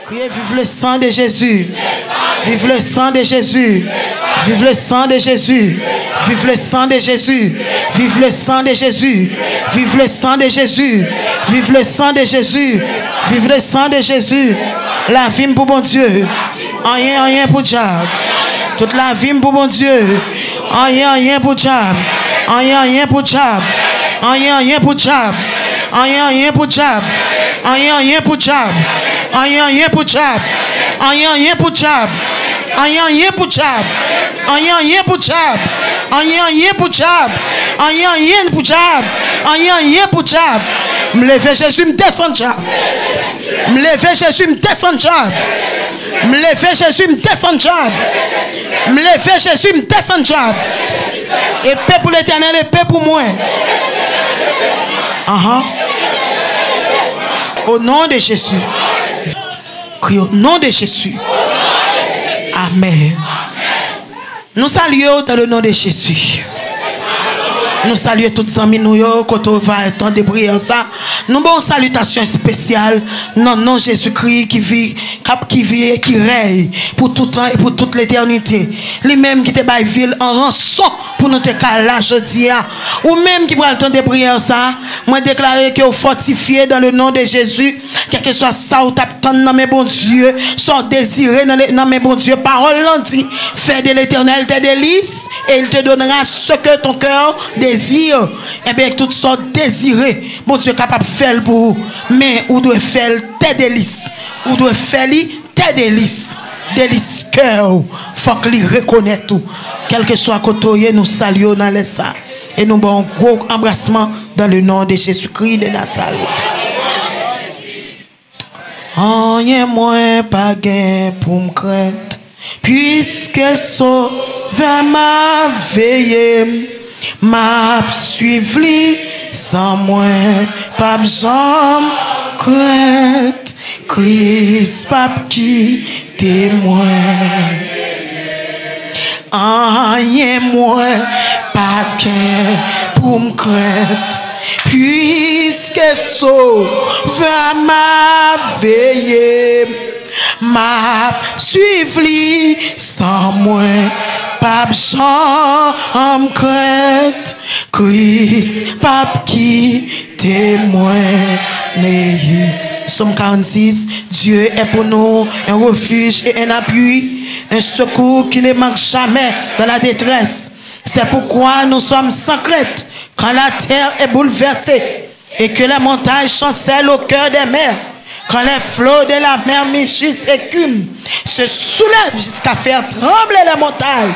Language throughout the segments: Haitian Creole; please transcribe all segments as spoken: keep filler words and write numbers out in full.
Kriye, vive le sang de Jésus. Vive le sang de Jésus. Vive le sang de Jésus. Vive le sang de Jésus. Vive le sang de Jésus. Vive le sang de Jésus. Vive le sang de Jésus. Vive le sang de Jésus. Lavi m pou Bondye. Anyen, anyen pou dyab. Tout lavi m pou Bondye. Anyen, anyen pou dyab. Anyen, anyen pou dyab. Anyen, anyen pou dyab. Anyen, anyen pou dyab. Anyen, anyen pou dyab. Anyen, anyen pou dyab. Anyen, anyen pou dyab. Anyen, anyen pou dyab. Anyen, anyen pou dyab. Anyen, anyen pou dyab. Anyen, anyen pou dyab. M leve Jezi, m desann dyab. M leve Jezi, m desann dyab. M leve Jezi, m desann dyab. M leve Jezi, m desann dyab. Epe pou Letènèl, epe pou mwen. Ahan. O non de Jezi. Kriye o non de Jezi. Amèn. Nou salye w dans le nom de Jésus. Nou salye tout zanmi nou yo, kote w va tande priyè sa. Nou ba w salitasyon espesyal nan non Jezikri ki vi, k ap, ki vi e ki rèy pou tout tan e pou tout letènite. Li menm ki te bay vi l an ranson pou nou te ka la jodi a. Ou menm ki pral tande priyè sa, mwen deklare ke w fòtifye dans le nom de Jésus. Kèlkeswa sa ou t ap tann nan men Bondye, sa w dezire nan le-, nan men Bondye, pawòl lan di, fais de l'Éternel tes délices, et il te donnera ce que ton cœur désire. Ebyen, tout sa w dezire, Bondye kapab fè l pou ou, men ou dwe fè l tes délices. Ou dwe fè li tes délices. Delis kè w, fòk li rekonèt ou. Kèlkeswa kote w ye, nou salye w nan lè sa. E nou ba w yon gwo anbrasman dans le nom de Jésus-Christ de Nazareth. Anyen mwen pa gen pou m krent, piske Sovè m ap veye m, m ap swiv li san mwen p ap janm krent, Kris p ap kite mwen. Anyen mwen pa gen pou m krent, piske Sovè m ap veye m, m ap swiv li san mwen p ap janm krent, Kris p ap kite mwen. Sòm karannsis, Dieu est pour nous un refuge et un appui, un secours qui ne manque jamais dans la détresse. C'est pourquoi nous sommes sans crainte quand la terre est bouleversée et que les montagnes chancellent au cœur des mers, quand les flots de la mer mugissent et écument, se soulèvent jusqu'à faire trembler les montagnes.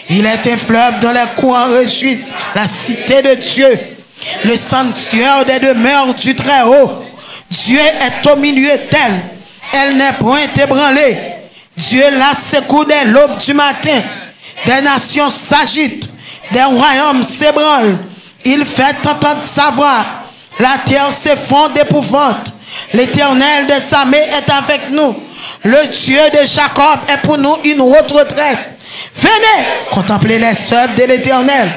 Il est un fleuve dont les courants réjouissent la cité de Dieu, le sanctuaire des demeures du Très-Haut. Dieu est au milieu d'elle, elle n'est point ébranlée. Dieu la secoue dès l'aube du matin. Des nations s'agitent, des royaumes s'ébranlent. Il fait entendre sa voix. La terre s'effondre d'épouvante. L'Éternel des armées est avec nous. Le Dieu de Jacob est pour nous une haute retraite. Venez contempler les œuvres de l'Éternel,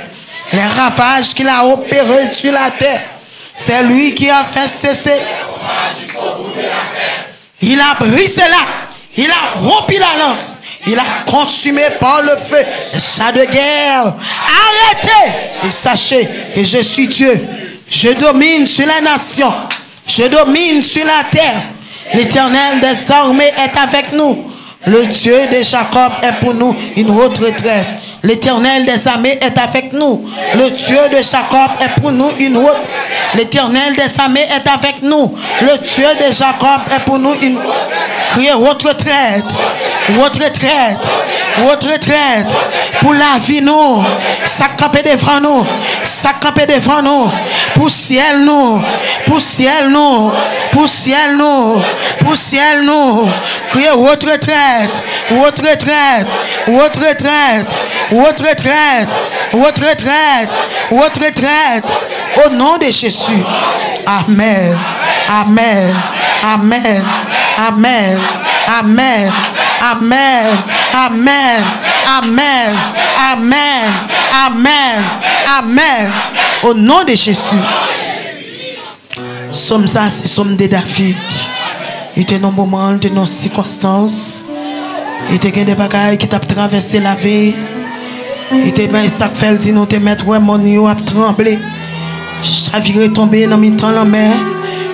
les ravages qu'il a opérés sur la terre. C'est lui qui a fait cesser Il a brisé l'arc, il a rompu la lance, il a consumé par le feu les chars de guerre. Arrêtez et sachez que je suis Dieu. Je domine sur les nations, je domine sur la terre. L'Éternel des armées est avec nous. Le Dieu de Jacob est pour nous une haute retraite. L'Éternel des armées est avec nous. Le Dieu de Jacob est pour nous une haute. L'Éternel des armées est avec nous. Le Dieu de Jacob est pour nous une. Kriye, haute retraite. Haute retraite. Haute retraite. Pou lavi nou. Sa k kanpe devan nou. Sa k kanpe devan nou. Pou syèl nou. Pou syèl nou. Pou syèl nou. Pou syèl nou. Kriye, haute retraite. Haute retraite, haute retraite, haute retraite, haute retraite, haute retraite. Au nom de Jésus. Amen. Amen. Amen. Au nom de Jésus. Sòm sa, se sòm de David. Li te nan moman, li te nan sikonstans. Li te gen de bagay ki t ap travèse lavi. Li te bay sa k fè l di nou te mèt wè mòn yo ap tranble, chavire tonbe nan mitan lanmè.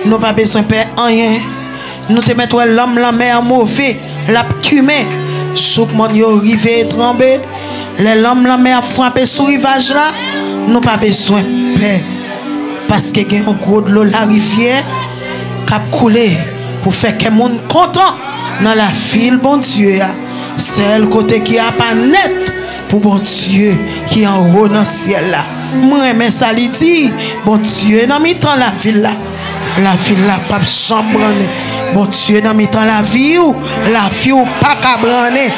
Nou pa bezwen pè anyen. Nou te mèt wè lanm lanmè an move, l ap kimen. Jouk mòn yo rive tranbe, lè lanm lanmè ap frape sou rivaj la, nou pa bezwen pè. Paske gen yon gwo dlo larivyè k ap koule pou fè kè moun kontan nan lavil Bondye a. Sèl kote ki apa nèt pou Bondye ki anwo nan syèl la. M renmen sa li di, Bondye nan mitan lavil la. Lavil la p ap janm brannen. Bondye nan mitan lavi w, lavi w pa ka brannen.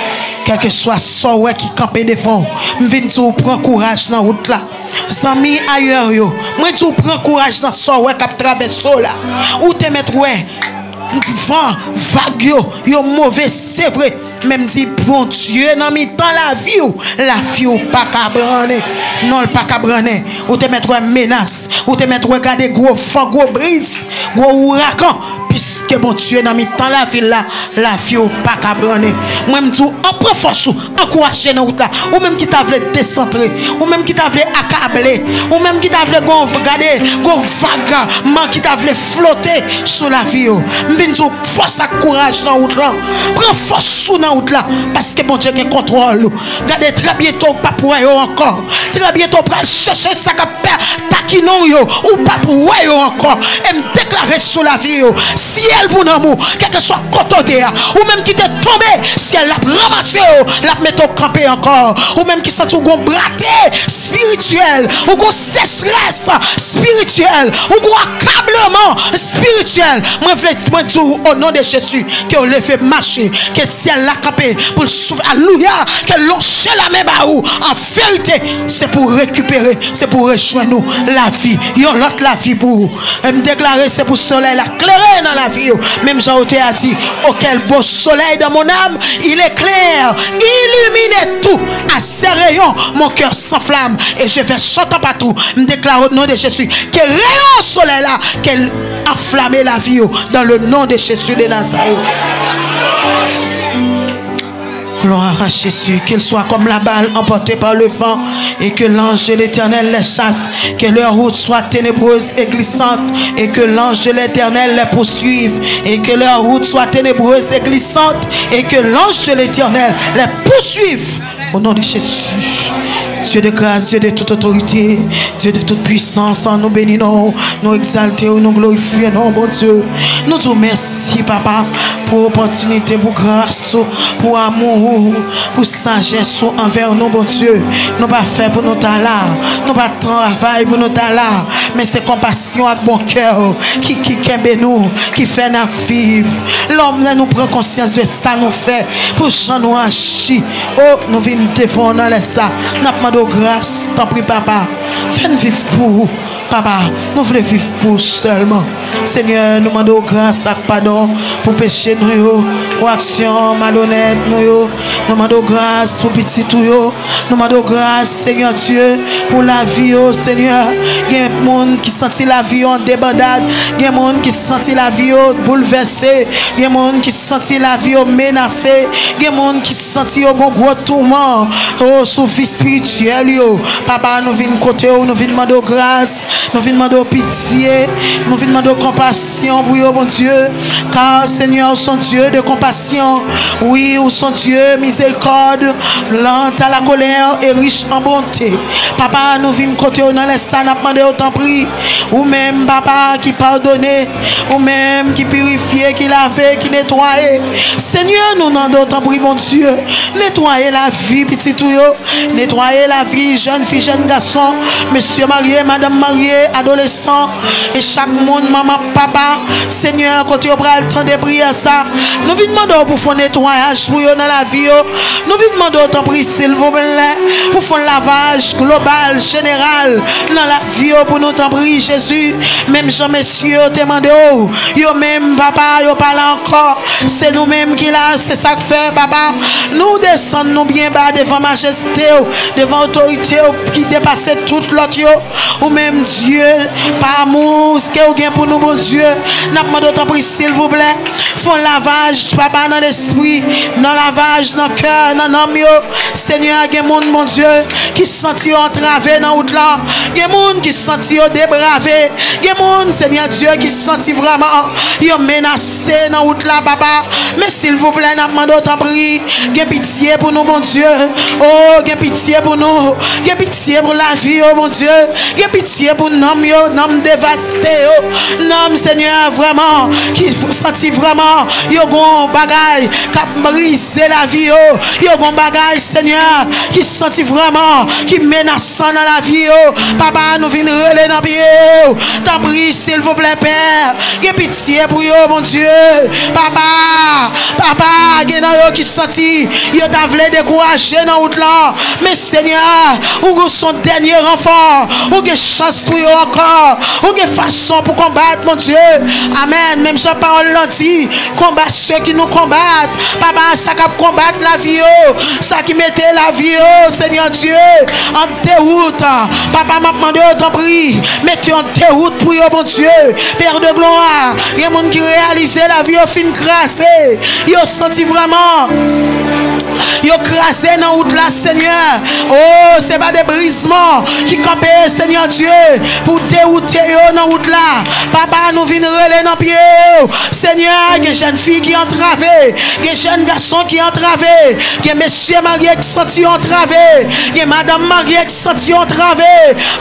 Kèlkeswa sa w wè ki kanpe devan w, m vin di w pran kouraj nan wout la. Zanmi ayè yo, mwen di w pran kouraj nan sa w wè k ap travèse w la. Ou te mèt wè van, vag yo, yo move, se vre. Men m di, Bondye nan mitan lavi w, lavi w pa ka brannen. Non, l pa ka brannen. Ou te mèt wè menas, ou te mèt wè gade gwo van, gwo briz, gwo ouragan. Piske Bondye nan mitan lavil la, lavi w pa ka brannen. Mwen, m di w, an pran fòs ou, ankouraje nan wout la. Ou menm ki ta vle desantre, ou menm ki ta vle akable, ou menm ki ta vle gon, gade, gon vag man ki ta vle flote sou lavi yo. M vin di w, fòs ak kouraj nan wout lan. Pran fòs ou nan wout la, paske Bondye gen kontwòl ou. Gade, trè byento w p ap wè yo ankò. Trè byento w pral chèche sa k ap pè takinon yo, ou p ap wè yo ankò. E m deklare sou lavi yo, syèl pou nanm ou, kèlkeswa kote w te a, ou menm ki te tonbe, syèl la ap ranmase yo, l ap mete w kanpe ankò. Ou menm ki santi w gon brate espirityèl, ou gon sechrès espirityèl, ou gon akableman espirityèl, mwen vle, mwen di w, o non de Jezi, ke w leve mache, ke syèl la kanpe pou l souf, alouya, ke l lonje lamen ba ou. An verite, se pou rekipere, se pou rejwenn ou lavi, yon lòt lavi pou ou. E m deklare se pou solèy la klere nan lavi yo. Menm jan otè a di, ô quel beau soleil dans mon âme, il éclaire, illumine tout, à ses rayons mon cœur s'enflamme et je vais chantant partout. M deklare o non de Jezi, ke reyon solèy la, ke l anflame lavi yo, dans le nom de Jésus de Nazareth. Gloire à Jésus, qu'ils soient comme la balle emportée par le vent et que l'ange de l'Éternel les chasse, que leur route soit ténébreuse et glissante et que l'ange de l'Éternel les poursuive et que leur route soit ténébreuse et glissante et que l'ange de l'Éternel les poursuive. Au nom de Jésus. Dieu de grâce, Dieu de toute autorité, Dieu de toute puissance, nou beni non, nou egzalte w, nou glorifye non, Bondye. Nou di w mèsi, papa, pou opòtinite, pou gras ou, pou amou ou, pou sajès ou anvè nou, Bondye. Nou pa fè pou nou ta la, nou pa travay pou nou ta la, men se konpasyon ak bon kè w ki, ki kenbe nou, ki fè n ap viv. Lè nou pran konsyans de sa nou fè, pou jan nou aji, o, nou vin devan w nan lè sa. N ap mande w gras, tanpri, papa. Fè n viv pou ou, papa. Nou vle viv pou ou sèlman. Senyè, nou mande w gras ak padon pou peche nou yo, pou aksyon malonèt nou yo. Nou mande w gras pou pitit ou yo. Nou mande w gras, Senyè Dye, pou lavi yo, Senyè. Gen moun ki santi lavi yo an debandad. Gen moun ki santi lavi yo boulvèse. Gen moun ki santi lavi yo menase. Gen moun ki santi yo gon gwo touman, o, sou vi espirityèl yo. Papa, nou vin kote w, nou vin mande w gras, nou vin mande w pitye, nou vin mande w konpasyon pou yo, Bondye. Car, Seigneur, ou son Dieu de compassion. Wi, ou son Dye mizerikòd, lent à la colère et riche en bonté. Papa, nou vin kote w nan lè sa, n ap mande w, tanpri, ou menm, papa, ki padone, ou menm ki pirifye, ki lave, ki netwaye. Senyè, nou mande w, tanpri, Bondye, netwaye lavi pitit ou yo, netwaye lavi jèn fi, jèn gason, mesye marye, madanm marye, adolesan, e chak moun, manman, papa, Senyè, kote yo pral tande priyè sa, nou vin mande w pou fè yon netwayaj pou yo nan lavi yo. Nou vin mande w, tanpri, silvouplè, pou fè yon lavaj global, jeneral, nan lavi yo pou nou, tanpri, Jezi. Menm jan mesye yo te mande w, yo menm, papa, yo pa la ankò. Se nou menm ki la, se sa k fè, papa, nou desann nou byen ba devan majeste w, devan otorite w ki depase tout lòt yo. Ou menm, Dye, pa amou, ke w gen pou nou. Bondye, n ap mande w tanpri, silvouplè, fè yon lavaj, papa, nan lespri, nan lavaj, nan kè, nan nanm yo. Senyè, gen moun, Bondye, ki santi yo antrave nan wout la. Gen moun ki santi yo deprave. Gen moun, Senyè Dye, ki santi vrèman yo menase nan wout la, papa. Men silvouplè, n ap mande w tanpri, gen pitye pou nou, Bondye. O, gen pitye pou nou. Gen pitye pou lavi yo, Bondye. Gen pitye pou nanm yo, nanm devaste yo. Nanm, Senyè, vrèman, ki f-, santi vrèman yo gon bagay k ap brize lavi yo. Yo gon bagay, Senyè, ki santi vrèman, ki menasan nan lavi yo. Papa, nou vin rele nan pye w. Tanpri, silvouplè, Pè, gen pitye pou yo, Bondye. Papa, papa, gen nan yo ki santi yo ta vle dekouraje nan wout lan. Men, Senyè, ou se yon dènye ranfò. Ou gen chans pou yo ankò. Ou gen fason pou konbat, Bondye. Amèn. Menm jan pawòl lan di, combat ceux qui nous combattent. Papa, sa k ap konbat lavi yo, sa ki mete lavi yo, Senyè Dye, an dewout. Papa, m ap mande w, tanpri, mete yon dewout pou yo, Bondye. Pè de glwa, gen moun ki reyalize lavi yo fin kraze. Yo santi vrèman yo kraze nan wout la, Senyè. O, se pa debrizman ki kanpe, Senyè Dye, pou dewoute yo nan wout la. Papa, nou vin rele nan pye w. Senyè, gen jèn fi ki antrave, gen jèn gason ki antrave, gen mesye marye ki santi yo antrave, gen madanm marye ki santi yo antrave.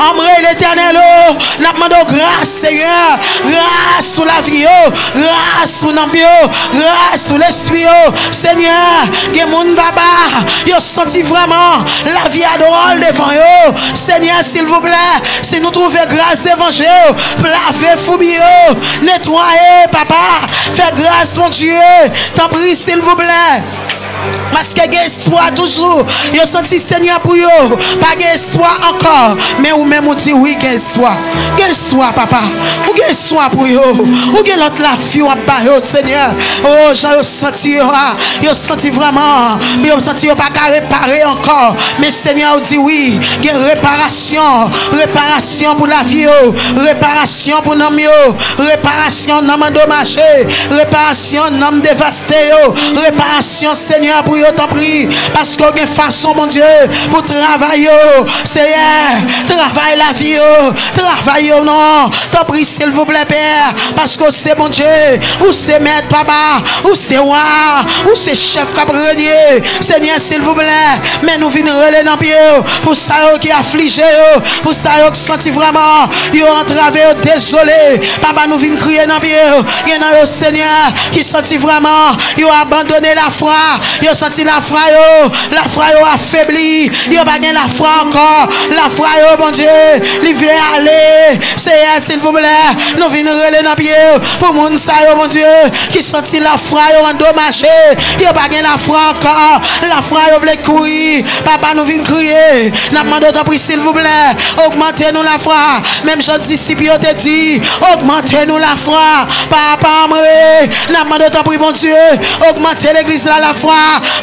Anmwe Letènèl, o, n ap mande w gras, Senyè. Gras sou lavi yo, gras sou nanm yo, gras sou lespri yo. Senyè, gen moun, papa, yo santi vrèman lavi a dwòl devan yo. Senyè, silvouplè, si nou twouve gras devan je w, lave foubi yo, netwaye, papa, fè gras, Bondye, tanpri, silvouplè. Paske gen espwa toujou. Yo santi Senyè pou yo pa gen espwa ankò. Men ou menm ou di wi, gen espwa. Gen espwa, papa. Ou gen espwa pou yo. Ou gen lòt lavi w ap ba yo, Senyè. O, jan yo santi yo a, yo santi vrèman, yo santi yo pa ka repare ankò. Men Senyè, ou di wi, gen reparasyon. Reparasyon pou lavi yo. Reparasyon pou nanm yo. Reparasyon nanm andomaje. Reparasyon nanm devaste yo. Reparasyon, Senyè, pou yo, tanpri. Paske w gen fason, Bondye, pou travay yo. Senyè, travay lavi yo. Travay yo, non. Tanpri, silvouplè, Pè. Paske w se Bondye. Ou se Mèt, Papa. Ou se Wa. Ou se Chèf k ap renye. Senyè, silvouplè. Men nou vin rele nan pye w. Pou sa yo ki aflije yo. Pou sa yo ki santi vrèman yo antrave, yo dezole. Papa, nou vin kriye nan pye w. Gen nan yo, Senyè, ki santi vrèman yo abandone lafwa. Yo santi lafwa yo, lafwa yo afebli. Yo pa gen lafwa ankò. Lafwa yo, Bondye, li vle ale. Senyè, silvouplè, nou vin rele nan pye w pou moun sa yo, Bondye, ki santi lafwa yo andomaje. Yo pa gen lafwa ankò. Lafwa yo vle kouri. Papa, nou vin kriye. N ap mande w, tanpri, silvouplè, ogmante nou lafwa. Menm jan disip yo te di, ogmante nou lafwa. Papa, anmwe, n ap mande w, tanpri, Bondye, ogmante legliz la lafwa.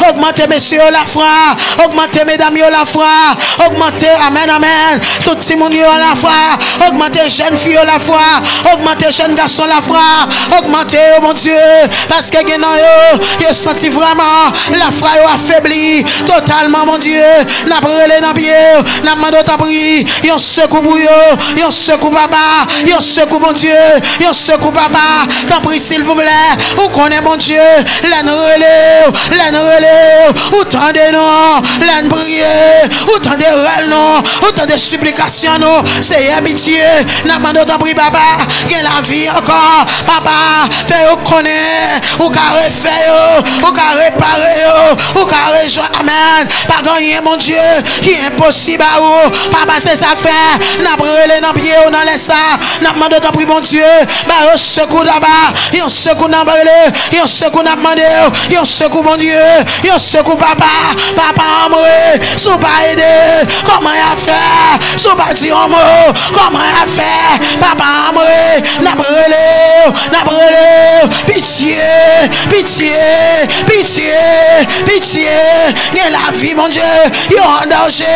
Ogmante mesye yo lafwa. Ogmante medam yo lafwa. Ogmante, amèn, amèn, tout timoun yo lafwa. Ogmante jèn fi yo lafwa. Ogmante jèn gason lafwa. Ogmante yo, Bondye. Paske gen nan yo, yo santi vrèman lafwa yo afebli totalman, Bondye. N ap rele nan pye w. N ap mande w, tanpri, yon sekou pou yo. Yon sekou, Papa. Yon sekou, Bondye. Yon sekou, Papa. Tanpri, silvouplè. Ou konnen, Bondye, lè n rele w, lè n rele w, ou tande nou. Lè n priye, ou tande rèl nou. Ou tande siplikasyon nou. Seyè, pitye, n ap mande w, tanpri, Papa. Gen lavi ankò. Papa, fè yo konnen ou ka refè yo, ou ka repare yo, ou ka rejwenn. Amèn. Pa gen anyen, Bondye, ki enposib a ou. Papa, se sa k fè n ap rele nan pye w nan lè sa. N ap mande w, tanpri, Bondye, ba yo sekou, Papa. Yon sekou n ap rele, yon sekou n ap mande w, yon sekou, Bondye. Yo sekou papa, papa anmwe, si w pa ede, kòman y ap fè? Si w pa di yon mo, kòman y ap fè? Papa anmwe, n ap rele w, n ap rele w, pitye, pitye, pitye, pitye, gen lavi, Bondye, yo an danje,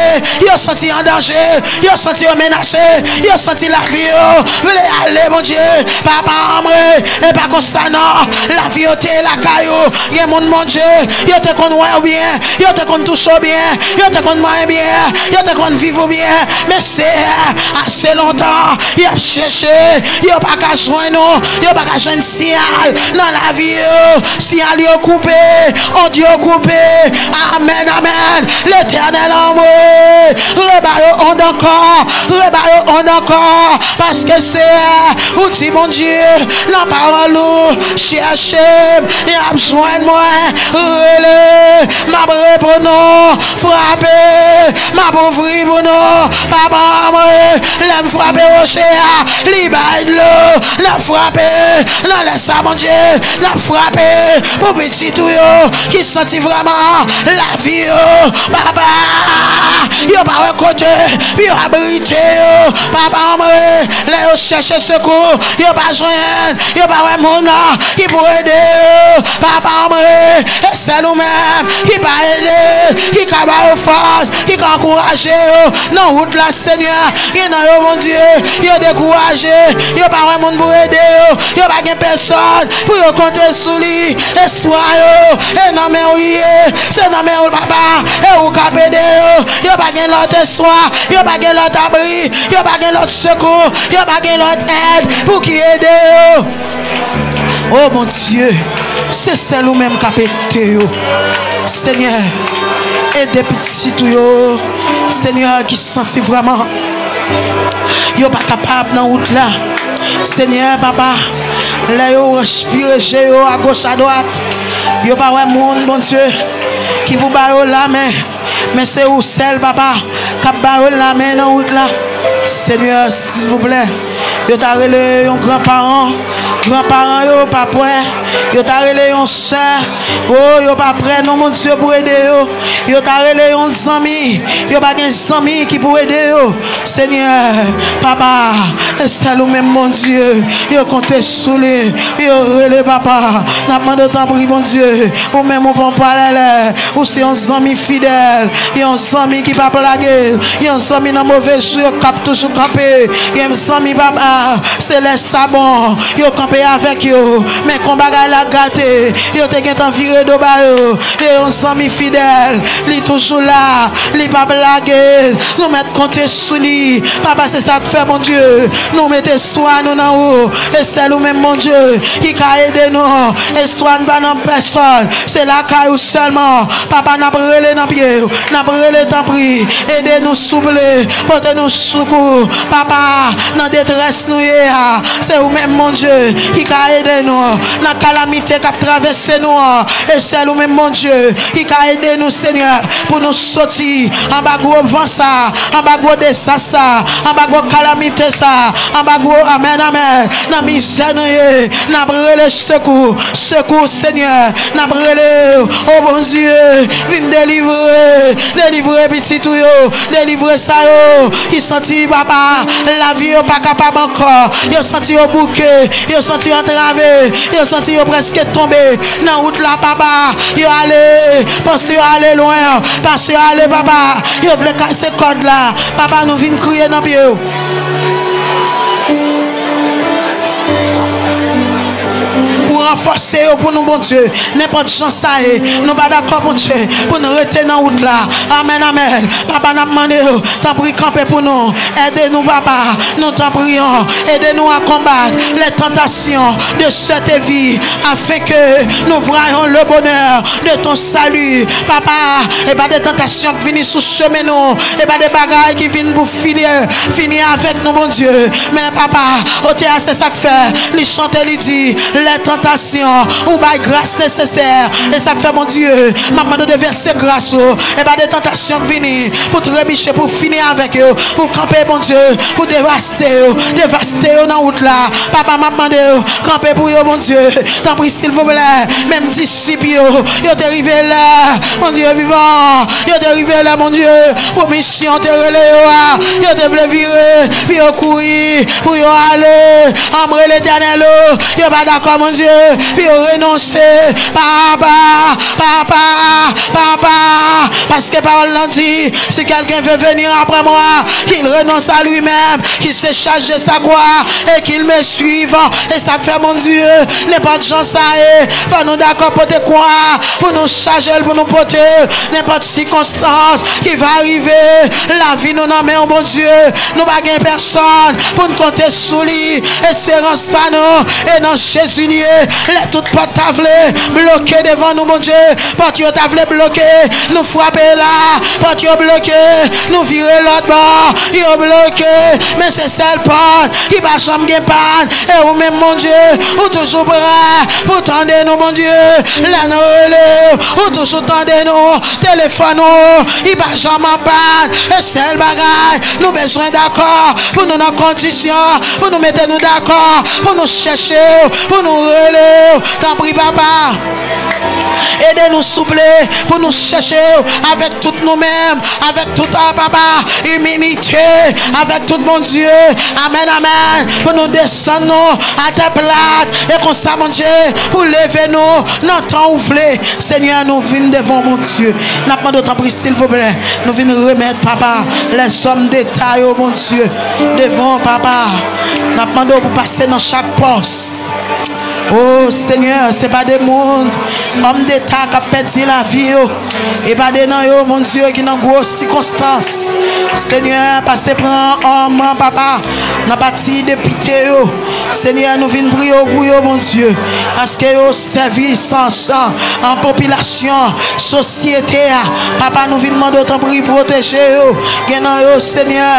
yo santi an danje, yo santi yo menase, yo santi lavi yo vle ale, Bondye, papa anmwe, e pa konsa non, lavi yo te lakay ou, gen moun, Bondye, yo te konn wè w byen, yo te konn touche w byen, yo te konn manyen byen, yo te konn viv ou byen, men Seyè, ase lontan, y ap chèche, yo pa ka jwenn ou, yo pa ka jwenn siyal nan lavi yo, siyal yo koupe, ond yo koupe, amèn, amèn, Letènèl anmwe, reba yo ond ankò, reba yo ond ankò, paske Seyè, ou di, Bondye, nan pawòl ou, chèche m, y ap jwenn mwen, rele, m ap reponn ou, frape, m ap ouvri pou nou, papa anmwe, lè m frape woche a, li bay dlo, n ap frape, nan lè sa, Bondye, n ap frape, pou pitit ou yo, ki santi vrèman lavi yo, papa, yo pa wè kote, pou yo abrite yo, papa anmwe, lè yo chèche sekou, yo pa jwenn, yo pa wè moun ki pou ede yo, papa anmwe, e sèl ou menm, ki pa ede, ki ka ba yo fòs, ki ka ankouraje yo, nan wout la, Senyè, gen nan yo, Bondye, yo dekouraje, yo pa wè moun pou ede yo, yo pa gen pèsòn, pou yo konte sou li, espwa yo, e nan men ou li ye, se nan men ou l, papa, e ou k ap ede yo, yo pa gen lòt espwa, yo pa gen lòt abri, yo pa gen lòt sekou, yo pa gen lòt èd pou ki ede yo. O Bondye, se sèl ou menm k ap ede yo. Senyè, ede pitit ou yo, Senyè, ki santi vrèman yo pa kapab nan wout la. Senyè, papa, lè yo vire je yo agoch adwat, yo pa wè moun, Bondye, ki pou ba yo lamen. Men se ou sèl, papa, k ap ba yo lamen nan wout la. Senyè, silvouplè, yo ta rele yon granparan. Granparan yo pa prè. Yo ta rele yon sè. O, yo pa prè non, Bondye, pou ede yo. Yo ta rele yon zanmi. Yo pa gen zanmi ki pou ede yo. Senyè, papa, e sèl ou menm, Bondye, yo konte sou li. Yo rele, papa. N ap mande w, tanpri, Bondye, ou menm ou pa yon palalè, ou se yon zanmi fidèl, yon zanmi ki p ap lage, yon zanmi nan move jou yo k ap toujou kanpe, yon zanmi, papa, se lè sa bon, yo kanpe avèk yo, men kon bagay la gate, yo te gentan vire do ba yo, e yon zanmi fidèl, li toujou la, li p ap lage, nou mèt konte sou li, papa, se sa k fè, Bondye, nou mete espwa nou nan ou, e sèl ou menm, Bondye, ki ka ede nou, espwa n pa nan pèsòn, se lakay ou sèlman. Papa, n ap rele nan pye w, n ap rele, tanpri, ede nou, souple, pote nou soukou. Papa, nan detrès nou ye a, se ou menm, Bondye, ki ka ede nou nan kalamite k ap travèse nou an. E sèl ou menm, Bondye, ki ka ede nou, Senyè, pou nou soti anba gwo van sa, anba gwo dezas sa, anba gwo kalamite sa, anba gwo, amèn, amèn, nan mizè nou ye. N ap rele sekou, sekou, Senyè. N ap rele w, o Bondye, vin delivre, delivre pitit ou yo, delivre sa yo ki santi, papa, lavi yo pa kapab ankò. Yo santi yo bouke, yo santi yo antrave, yo santi yo prèske tonbe nan wout la, papa. Yo ale, panse yo ale lwen, panse yo ale, papa. Yo vle kase kòd la. Papa, nou vin kriye nan pye w. Pou ranfòse yo pou nou, Bondye. Nenpòt jan sa ye, nou pa dakò, Bondye, pou nou rete nan wout la. Amèn, amèn. Papa, n ap mande w, tanpri, kanpe pou nou. Ede nou, papa. Nous t'en prions. Ede nou a konbat les tentations de cette vie, afin que nous voyons le bonheur de ton salut. Papa, e pa de tantasyon k vini sou chemen nou, e pa de bagay ki vin pou fini, fini avèk nou, Bondye. Men, papa, otè a, se sa k fè li chante, li di, les tentations Ou bay gras nesesè. E sa k fè, Bondye, m ap mande w devèse gras ou. E pa de tantasyon k vini pou trebiche, pou fini avèk yo, pou kanpe, Bondye, pou devaste yo, devaste yo nan wout la. Papa, m ap mande w, kanpe pou yo, Bondye. Tanpri, silvouplè, menm disip yo, yo te rive lè, Bondye vivan, yo te rive lè, Bondye, pou misyon te rele yo a, yo te vle vire, pou yo kouri, pou yo ale. Anmwe, Letènèl, o, yo pa dakò, Bondye, pou yo renonse. Papa, papa, papa, paske pawòl lan di, si quelqu'un veut venir après moi, qu'il renonce à lui-même, qu'il se charge de sa croix et qu'il me suive. E sa k fè, Bondye, nenpòt jan sa ye, fò nou dakò pote kwa pou nou chaje l, pou nou pote l. Nenpòt sikonstans ki va rive, lavi nou nan men w, Bondye. Nou pa gen pèsonn pou n konte sou li. Esperans pa nou, e nan Jezi li ye. Lè tout pòt ta vle bloke devan nou, Bondye, pòt yo ta vle bloke, nou frape la, pòt yo bloke, nou vire lòt bò, yo bloke, men se sèl pòt ki pa janm gen pàn. E ou menm, Bondye, ou toujou prè pou tande nou, Bondye. Lè nou rele w, ou toujou tande nou. Telefòn ou, li pa janm an pàn. E sèl bagay nou bezwen dakò pou nou nan kondisyon, pou nou mete nou dakò, pou nou chèche w, pou nou rele w. Tanpri, papa, ede nou, souple, pou nou chèche w avèk tout nou menm, avèk tout, a, papa, imilite, avèk tout, Bondye. Amèn, amèn. Pou nou desann nou atè plat, e konsa, Bondye, pou leve nou nan tan ou vle. Senyè, nou vin devan w, Bondye. N ap mande w, tanpri, silvouplè, nou vin remèt, papa, lèzòm deta yo, Bondye, devan w, papa. N ap mande w pou pase nan chak pòs. O Senyè, se pa de moun, òm deta k ap pèdi lavi yo. E pa de nan yo, Bondye, ki nan gwo sikonstans. Senyè, pase pran òm, papa, nan pati depite yo. Senyè, nou vin priye w pou yo, Bondye, paske yo sèvis an, an, an popilasyon, sosyete a. Papa, nou vin mande w, tanpri, pwoteje yo. Gen nan yo, Senyè,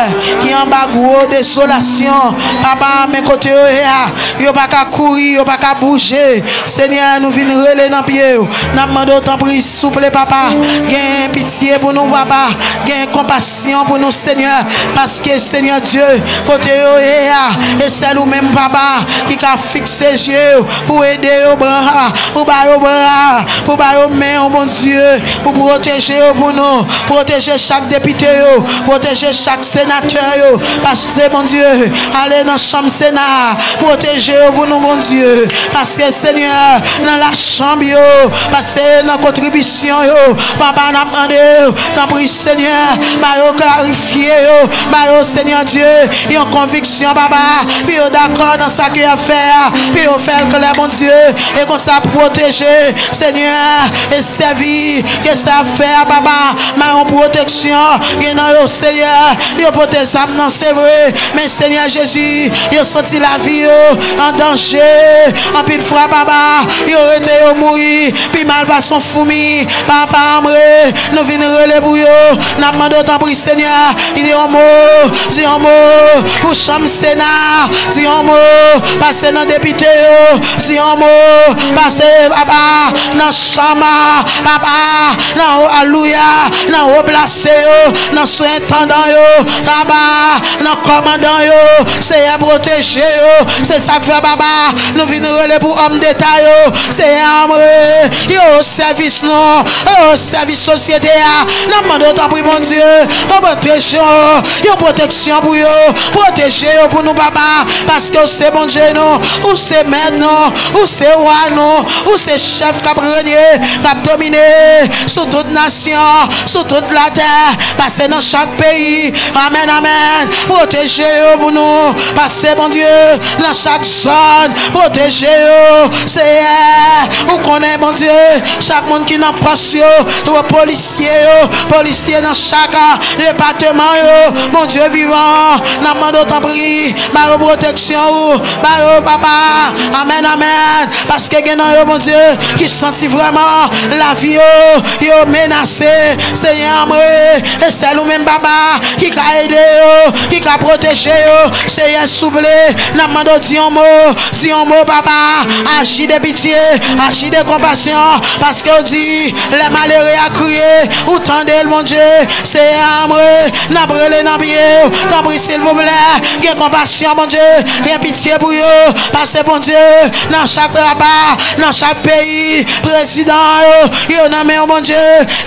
ki anba gwo dezolasyon. Papa, men kote yo ye a, yo pa ka kouri, yo pa ka bouje. Senyè, nou vin rele nan pye w. N ap mande w, tanpri, souple, papa, gen pitye pou nou, papa. Gen konpasyon pou nou, Senyè, paske, Senyè Dye, kote yo ye a, e sèl ou menm, papa, ki ka fikse je w pou ede yo bra, pou ba yo bra, pou ba yo men w, Bondye, pou pwoteje yo pou nou, pwoteje chak depite yo, pwoteje chak senatè yo, pase, Bondye, ale nan chanm Sena a, pwoteje yo pou nou, Bondye, paske, Senyè, nan lachanm yo, pase nan kontribisyon yo, papa, n ap mande w, tanpri, Senyè, ba yo klarifye yo, ba yo, Senyè Dye, yon konviksyon, papa, pou yo dakò nan sa ke y ap fè a, pou yo fè l klè, Bondye, e konsa pwoteje, Senyè, e sèvi ke sa ap fè a, papa, ba yon pwoteksyon, gen nan yo, Senyè, yo pote zam nan, se vre, men, Senyè Jezi, yo santi lavi yo an danje, anpil fwa, papa, yo rete, yo mouri, pi mal pase yon foumi. Papa, anmwe, nou vin rele pou yo. N ap mande w, tanpri, Senyè, di yon mo, di yon mo pou chanm Sena, di yon mo, pase nan depite yo, di yon mo, pase, papa, nan chanm, papa, nan, alelouya, nan wo plase yo, nan sou entandan yo, papa, nan kòmandan yo, Senyè, pwoteje yo. Se sa k fè, papa, nou vin rele pou òm deta yo. Senyè, anmwe, yo o sèvis nou, yo o sèvis sosyete a. N ap mande w, tanpri, Bondye, yon pwoteksyon, yon pwoteksyon pou yo. Pwoteje yo pou nou, papa, paske w se Bondye nou, ou se mèt nou, ou se wa nou, ou se chèf k ap renye, k ap domine sou tout nasyon, sou tout latè, pase nan chak peyi. Amèn, amèn. Pwoteje yo pou nou. Pase, Bondye, nan chak zòn. Pwoteje yo, Senyè. Ou konnen, Bondye, chak moun ki nan pòs yo, polisye yo, polisye nan chak, a, depatman yo. Bondye vivan, n ap mande w, tanpri, ba yo pwoteksyon ou, ba yo, papa. Amèn, amèn. Paske gen nan yo, Bondye, ki santi vrèman lavi yo, yo menase. Senyè, anmwe, e sèl ou menm, papa, ki ka ede yo, ki ka pwoteje yo. Senyè, souple, n ap mande w di yon mo, di yon mo, papa, aji de pitye, aji de konpasyon, paske w di, lè malere a kriye, ou tande l, Bondye. Seyè, anmwe, n ap rele nan pye w, tanpri, silvouplè, gen konpasyon, Bondye, gen pitye pou yo, paske, Bondye, nan chak laba, nan chak peyi, prezidan yo, yo nan men w, Bondye,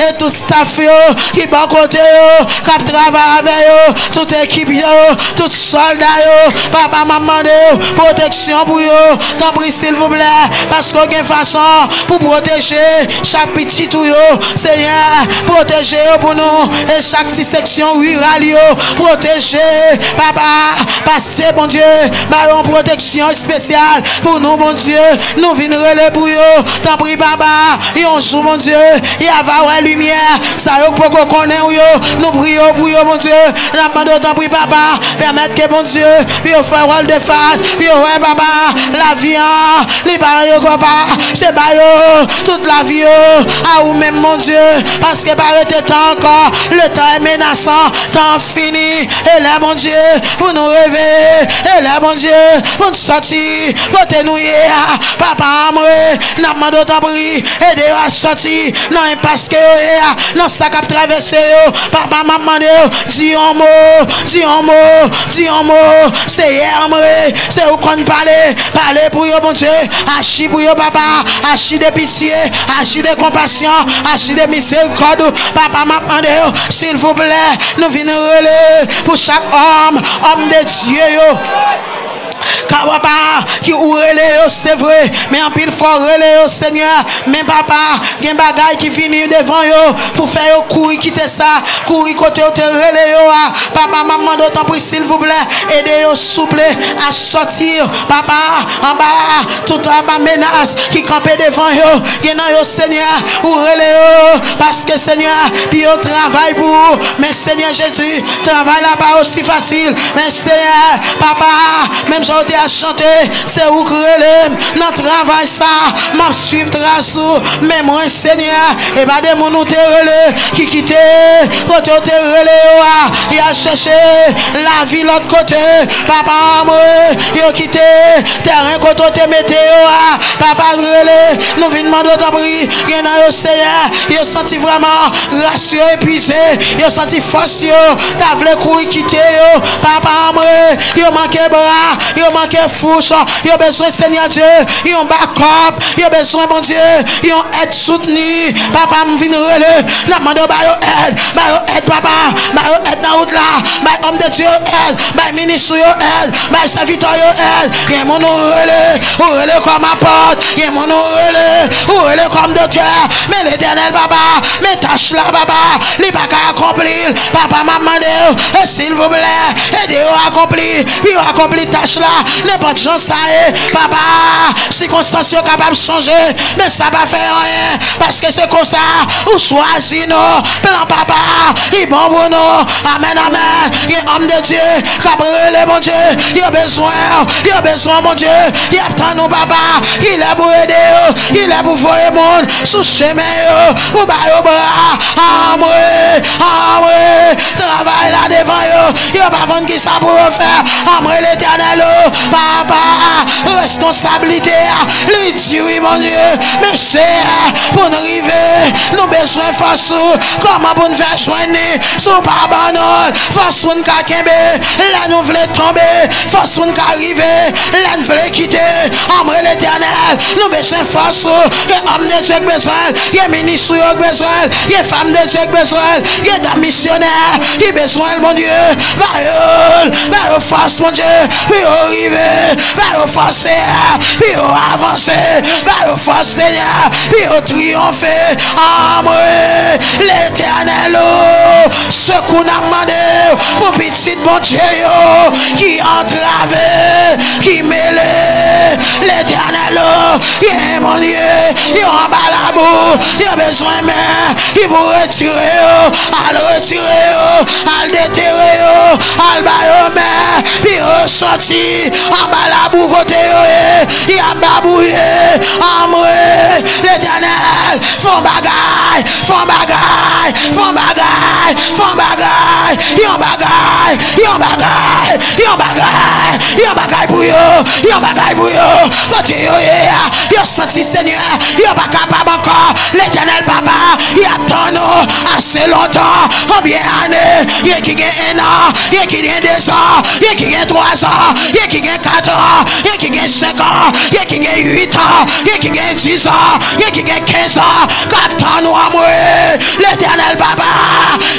e tout staff yo ki bò kote yo, k ap travay avè yo, tout ekip yo, tout sòlda yo, papa, m ap mande w pwoteksyon pou yo, tanpri, silvouplè, paske w gen fason pou pwoteje chak pitit ou yo, Senyè, pwoteje yo pou nou, e chak ti seksyon riral yo, pwoteje, papa, pase, Bondye, ba yo yon pwoteksyon espesyal pou nou, Bondye, nou vin rele pou yo, tanpri, papa, yon jou, Bondye, y a va wè limyè, sa yo poko konnen w yo, nou priye w pou yo, Bondye, n ap mande w, tanpri, papa, pèmèt ke, Bondye, pou yo fè wòl de fas, pou yo wè, papa, lavi an, li pa yo konpa, se ba yo tout lavi yo a ou menm, Bondye, paske pa rete tan ankò, le tan e menasan, tan an fini, e lè, Bondye, pou nou reveye, e lè, Bondye, pou n sòti kote nou ye a, papa, anmwe, n ap mande w, tanpri, ede yo a sòti nan enpas ke yo ye a, nan sa k ap travèse yo, papa, m ap mande w, di yon mo, di yon mo, di yon mo, Seyè, anmwe, se ou konn pale, pale pou yo, Bondye, aji pou yo, papa, aji de pitye, aji de konpasyon, aji de mizerikòd, papa, m ap mande w, silvouplè, nou vin rele pou chak òm, òm de Dye yo. Ka papa, ki ou rele yo, se vre, men anpil fwa w rele yo, Senyè, men papa, gen bagay ki vini devan yo pou fè yo kouri kite sa, kouri kote w te rele yo a. Papa, m ap mande w, tanpri, silvouplè, ede yo, souple, a sòti, papa, anba tout anba menas ki kanpe devan yo. Gen nan yo, Senyè, ou rele yo, paske, Senyè, pou yo travay pou ou. Men, Senyè Jezi, travay la pa osi fasil. Men, Senyè, papa, menm jan w te a chante, se ou k rele m nan travay sa. M ap swiv tras ou. Men mwen, Senyè, e pa de moun ou te rele ki kite kote w te rele yo a. Y al chèche lavi lòt kote. Papa, anmwe, yo kite tèren kote w te mete yo a. Papa, rele, nou vin mande w, tanpri, gen nan yo, Senyè, yo santi vrèman ras yo epuize, yo santi fòs yo ta vle kouri kite yo. Papa, anmwe, yo manke bra, yo manke fouch, yo bezwen, Senyè Dye, yon bakòp, yo bezwen, Bondye, yon èd soutni. Papa, m vin rele, n ap mande w ba yo èd, ba yo èd, papa, ba yo èd nan wout la, bay òm de Dye yo èd, bay minis ou yo èd, bay sèvitè yo èd. Gen moun ou rele, ou rele kòm apòt, gen moun ou rele, ou rele kòm doktè. Men Letènèl, papa, men tach la, papa, li pa ka akonpli l. Papa, m ap mande w, e silvouplè, ede yo akonpli, pou yo akonpli tach la, nenpòt jan sa ye. Papa, sikonstans yo kapab chanje, men sa pa fè anyen, paske se konsa ou chwazi nou. Plan papa, li bon pou nou. Amèn, amèn. Gen òm de Dye k ap rele, Bondye. Yo bezwen w, yo bezwen w, Bondye. Y ap tann ou, papa. Kilè pou ede yo, kilè pou voye moun sou chemen yo, pou ba yo bra. Anmwe, anmwe, travay la devan yo. Yo pa konn ki sa pou yo fè. Anmwe, Letènèl, o, papa, reskonsablite a, li di wi, Bondye. Men, Seyè, pou n rive, nou bezwen fòs ou. Kòman pou n fè jwenn li? Si w pa ban nou l, fòs pou n ka kenbe lè nou vle tonbe, fòs pou n ka rive lè n vle kite. Anmwe, Letènèl, nou bezwen fòs ou. Gen òm de Dye k bezwen l, gen minis ou yo k bezwen l, gen fanm de Dye k bezwen l, gen dam misyonè ki bezwen l, Bondye. Ba yo l, ba yo fòs, Bondye, pou yo rive. Ba yo fòs, Seyè, pou yo avanse. Ba yo fòs, Senyè, pou yo triyonfe. Anmwe, Letènèl, o, sekou n ap mande w pou pitit Bondye yo ki antrave, ki mele. Letènèl, o, gen moun ye, yo anba labou, yo bezwen men ki pou retire yo, al retire yo, al detere yo, al ba yo men, pou yo sòti anba labou kote yo ye, y ap babouye. Anmwe, Letènèl, fè yon bagay Fè yon bagay, fè yon bagay, fè yon bagay, yon bagay, yon bagay, yon bagay, yon bagay pou yo, yon bagay pou yo. Kote yo ye a, yo santi Senyè, yo pa kapab ankò. Letènèl Papa, y ap tann ou ase lontan, konbyen ane, gen ki gen en an, gen ki gen dezan, gen ki gen twazan, gen ki gen katran, gen ki gen senkan, gen ki gen uitan, gen ki gen dizan, gen ki gen kenzan, k ap tann ou anmwe. Letènèl Papa,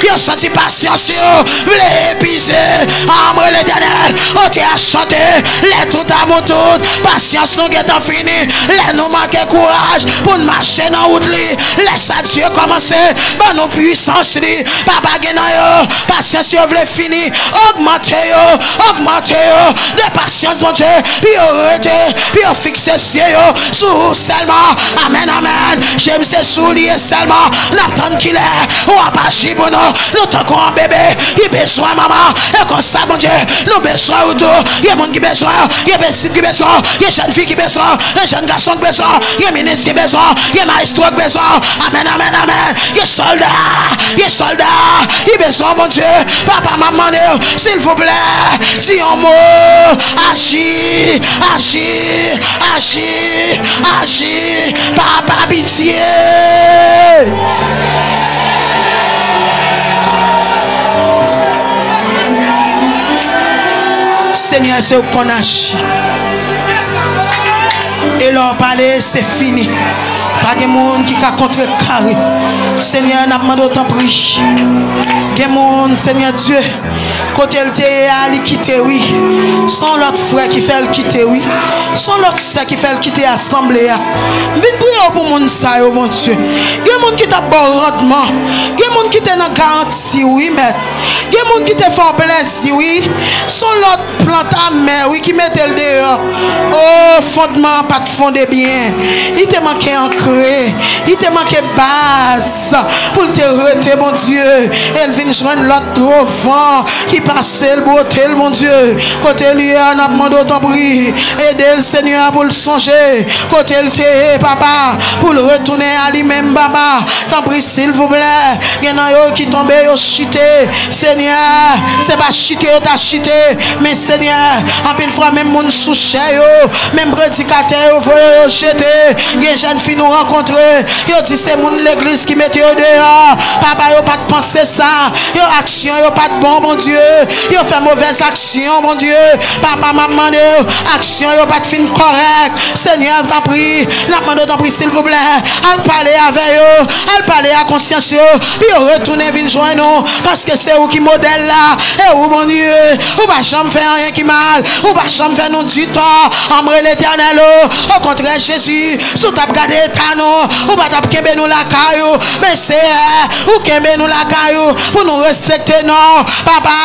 yo santi pasyans yo vle epize. Anmwe Letènèl, ote a chante, lè tout amou tout, pasyans nou gentan fini, lè nou manke kouraj pou n mache nan wout li, lè sa Dye kòmanse ban nou pwisans li. Papa, gen nan yo, pasyans yo vle fini. Ogmante yo, ogmante yo de pasyans, Bondye, pou yo rete, pou yo fikse zye yo sou ou sèlman. Amèn, amèn. Jezi se sou li ye sèlman n ap tann kilè w ap aji pou nou. Nou tankou yon bebe ki bezwen manman. E konsa, Bondye, nou bezwen ou tou. Gen moun ki bezwen, gen pitit ki bezwen, gen jèn fi ki bezwen, gen jèn gason ki bezwen, gen minis ki bezwen, gen mayestwo k bezwen. Amèn, amèn, amèn. Gen sòlda, gen sòlda ki bezwen Bondye. Papa, m ap mande w, silvouplè, di yon mo. Aji, aji, aji, aji. Papa, pitye. Senyè, se ou k konn aji. E lè w pale, se fini. Pa gen moun ki ka kontrekare. Senyè, n ap mande w tanpri. Gen moun, Senyè Dye, kote l te ye a, li kite wi. Se yon lòt frè ki fè l kite wi. Se yon lòt sè ki fè l kite asanble a. M vin priye w pou moun sa yo, Bondye. Gen moun ki t ap ba w randman. Gen moun ki te nan garanti wi, mèt. Gen moun ki te fè w plèzi wi. Se yon lòt plant amè wi ki mete l deyò. O, fondman an pa t fonde byen. Li te manke ankre. Li te manke baz pou l te rete, Bondye. E l vin jwenn lòt gwo van ki pase l, bwote l, Bondye. Kote l ye a, n ap mande w tanpri. Ede l, Senyè, pou l sonje kote l te ye, papa, pou l retounen a li menm, papa. Tanpri, silvouplè, gen nan yo ki tonbe, yo chite. Senyè, se pa chite yo ta chite, men Senyè, anpil fwa menm moun sou chè yo, menm predikatè yo voye yo jete. Gen jèn fi nou rankontre, yo di se moun legliz ki mete yo deyò. Papa, yo pa t panse sa. Yo aksyon yo pa t bon, Bondye. Yo fè movèz aksyon, Bondye. Papa, m ap mande w, aksyon yo pa t fin kòrèk. Senyè, tanpri, n ap mande w, tanpri, silvouplè, al pale avè yo, al pale a konsyans yo, pou yo retounen vin jwenn ou, paske se ou ki modèl la, e ou, Bondye, ou pa janm fè anyen ki mal, ou pa janm fè nou di tò. Anmwe Letènèl, o, okontrè, Jezi, si w t ap gade eta nou, ou pa t ap kenbe nou lakay ou, men Seyè, ou kenbe nou lakay ou, pou nou respekte non w, papa.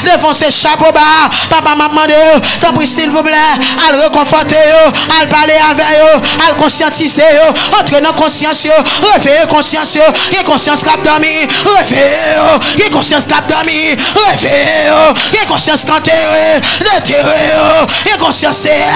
Devan se chapo ba. Papa, m ap mande w, tanpri, silvouplè, al rekonfòte yo, al pale avè yo, al konsyantize yo, antre nan konsyans yo, reveye konsyans yo. Gen konsyans k ap dòmi, reveye yo. Gen konsyans k ap dòmi, reveye yo. Gen konsyans k antere, detere yo. Gen konsyans, Seyè.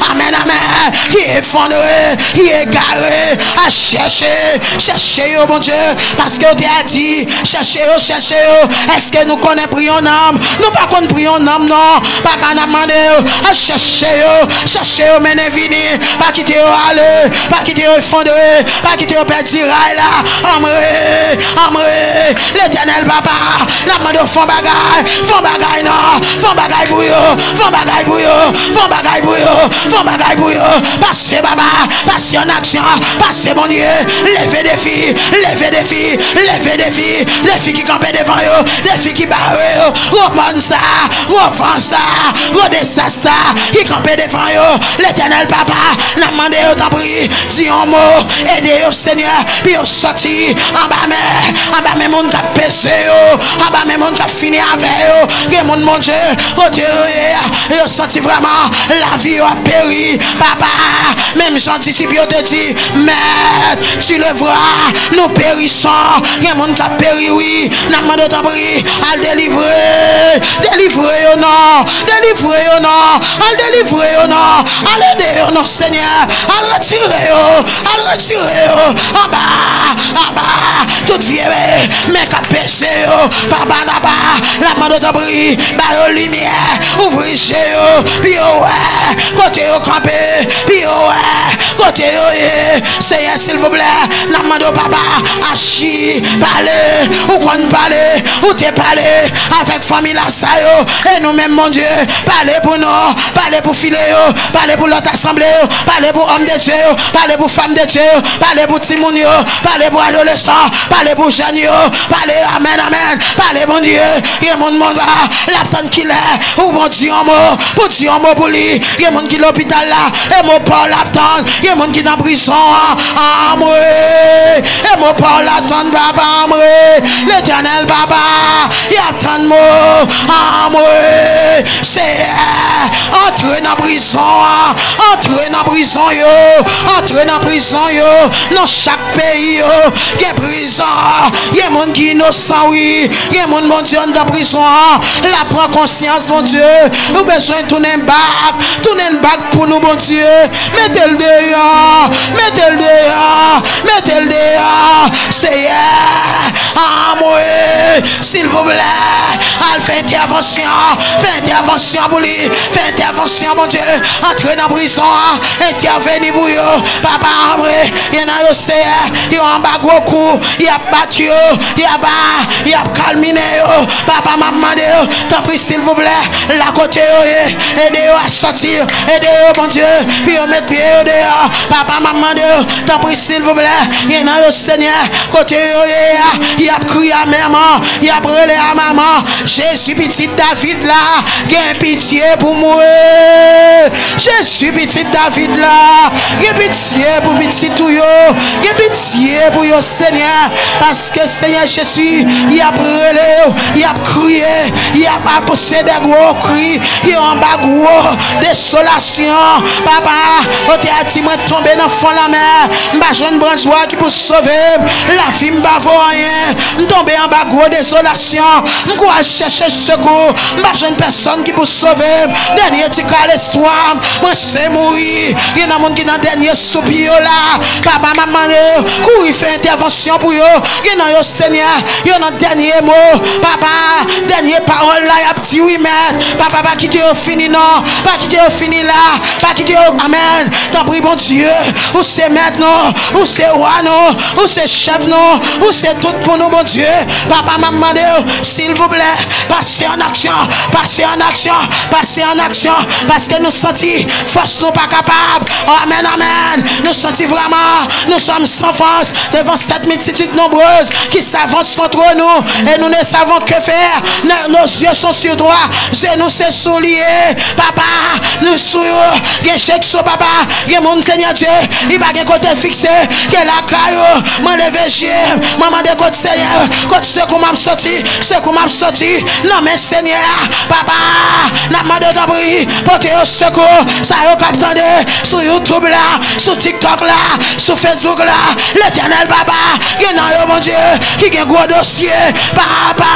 Amèn, amèn. Ki efondre, ki egare. A chèche, chèche yo, Bondye, paske w te a di, chèche yo, chèche yo. Èske nou konnen pri yon nanm? Nou pa konn pri yon nanm, non. Papa, n ap mande w, al chèche yo, chèche yo, mennen vini. Pa kite yo ale, pa kite yo efondre, pa kite yo pèdi ray la. Anmwe, anmwe, Letènèl, papa, n ap mande w fè yon bagay, fè yon bagay, non, fè yon bagay pou yo, fè yon bagay pou yo, fè yon bagay pou yo, fè yon bagay pou yo. Pase, papa, pase an aksyon, pase, Bondye, leve defi, leve defi, leve defi, defi ki kanpe devan yo, defi ki bare yo. Gwo mòn sa, gwo van sa, gwo dezas sa ki kanpe devan yo. Letènèl, papa, n ap mande yo, tanpri, di yon mo, ede yo, Senyè, pou yo sòti anba men, anba men moun k ap peze yo, anba men moun k ap fini avè yo. Gen moun, Bondye, kote yo ye a, yo santi vrèman lavi yo ap peri. Papa, menm jan disip yo te di, Mèt, tu le vois, nous périssons. Gen moun k ap peri, wi. N ap mande w, tanpri, al delivre, delivre yo, non, delivre yo, non, al delivre yo, non, al ede yo, non, Senyè, al retire yo, al retire yo anba, anba, Tout vye men k ap peze yo, papa, papa, n ap mande w tanpri, ba yo limyè, ouvri je yo, pou yo wè kote yo kanpe, pou yo wè kote yo ye. Senyè, silvouplè, n ap mande w, papa, aji, pale, ou konn pale, ou te pale avèk fanmi Laza yo, e nou menm, Bondye, pale pou nou, pale pou file yo, pale pou lòt asanble yo, pale pou òm de Dye yo, pale pou fanm de Dye yo, pale pou timoun yo, pale pou adolesan, pale pou jèn yo, pale, amèn, amèn, pale, Bondye. Gen moun, moun la, l ap tann kilè ou bon di yon mo, pou di yon mo pou li. Gen moun ki lopital la, e mo pa w l ap tann. Gen moun ki nan prizon an, anmwe, e mo pa w l ap tann, papa, anmwe. Letènèl, papa, y ap tann mo, anmwe. Seyè, antre nan prizon an, antre nan prizon yo, antre nan prizon yo, nan chak peyi yo, gen prizon, gen moun ki inosan, wi, gen moun, Bondye, anndan prizon an, l ap pran konsyans, Bondye, nou bezwen tounen bak, tounen bak pou nou, Bondye, mete l deyò, mete l deyò, mete l deyò, Seyè, anmwe, silvouplè, al fè entèvansyon, fè entèvansyon pou li, fè entèvansyon, Bondye, antre nan prizon an, entèveni pou yo, papa, anmwe, gen nan yo, Seyè, yo anba gwo kou, y ap bat yo, y ap, y ap kalmine yo, papa, m ap mande yo, tanpri, silvouplè, la kote yo ye, ede yo a sòti, ede yo, Bondye, pou yo met pye yo deyò, papa, m ap mande yo, tanpri, silvouplè, gen nan yo, Senyè, kote yo ye a, y ap kriye amèman, y ap rele amèman. Jezi, pitit David la, gen pitye pou mwen. Jezi, pitit David la, gen pitye pou pitit ou yo. Gen pitye pou yo, Senyè, paske, Senyè Jezi, y ap rele w, y ap kriye, y ap pouse de gwo kri, yo anba gwo dezolasyon. Papa, yo te a di mwen tonbe nan fon lanmè, m pa jwenn branch bwa ki pou sove m. Lavi m pa vo anyen. M tonbe anba gwo dezolasyon. M kouri al chèche sekou. M pa jwenn pèsonn ki pou sove m. Dènye ti kal espwa m, mwen se mouri. Gen nan moun ki nan dènye soupi yo la. Papa, m ap mande w, kouri fè entèvansyon pou yo. Gen nan yo, Senyè, yo nan dènye mo. Papa, dènye pawòl la, y ap di wi, Mèt. Papa, pa kite yo fini, non. Pa kite yo fini la. Pa kite yo. Amèn. Tanpri, Bondye, ou se mèt nou, ou se wa nou, ou se chèf nou, ou se tout pou nou, Bondye. Papa, m ap mande w, silvouplè, pase an aksyon, pase an aksyon, pase an aksyon, paske nou santi fòs nou pa kapab. Amèn, amèn. Nou santi vrèman, nou sòm san fòs devan sèt miltitid nonbrez ki s'avance contre nous, et nous ne savons que faire. Nos, nos yeux sont sur toi. Je nous se sou li ye, papa, nou sou yo. Gen je k sou papa. Gen moun, Senyè Dye, li pa gen kote fikse ke lakay ou. Mwen leve je m, mwen mande kot Senyè, kot sekou m ap soti, sekou m ap soti nan men Senyè a. Papa, n ap mande w tanpri, pote yo sekou, sa yo k ap tande sou YouTube la, sou TikTok la, sou Facebook la. Letènèl papa, gen nan yo, Bondye, ki gen gwo dosye. Papa,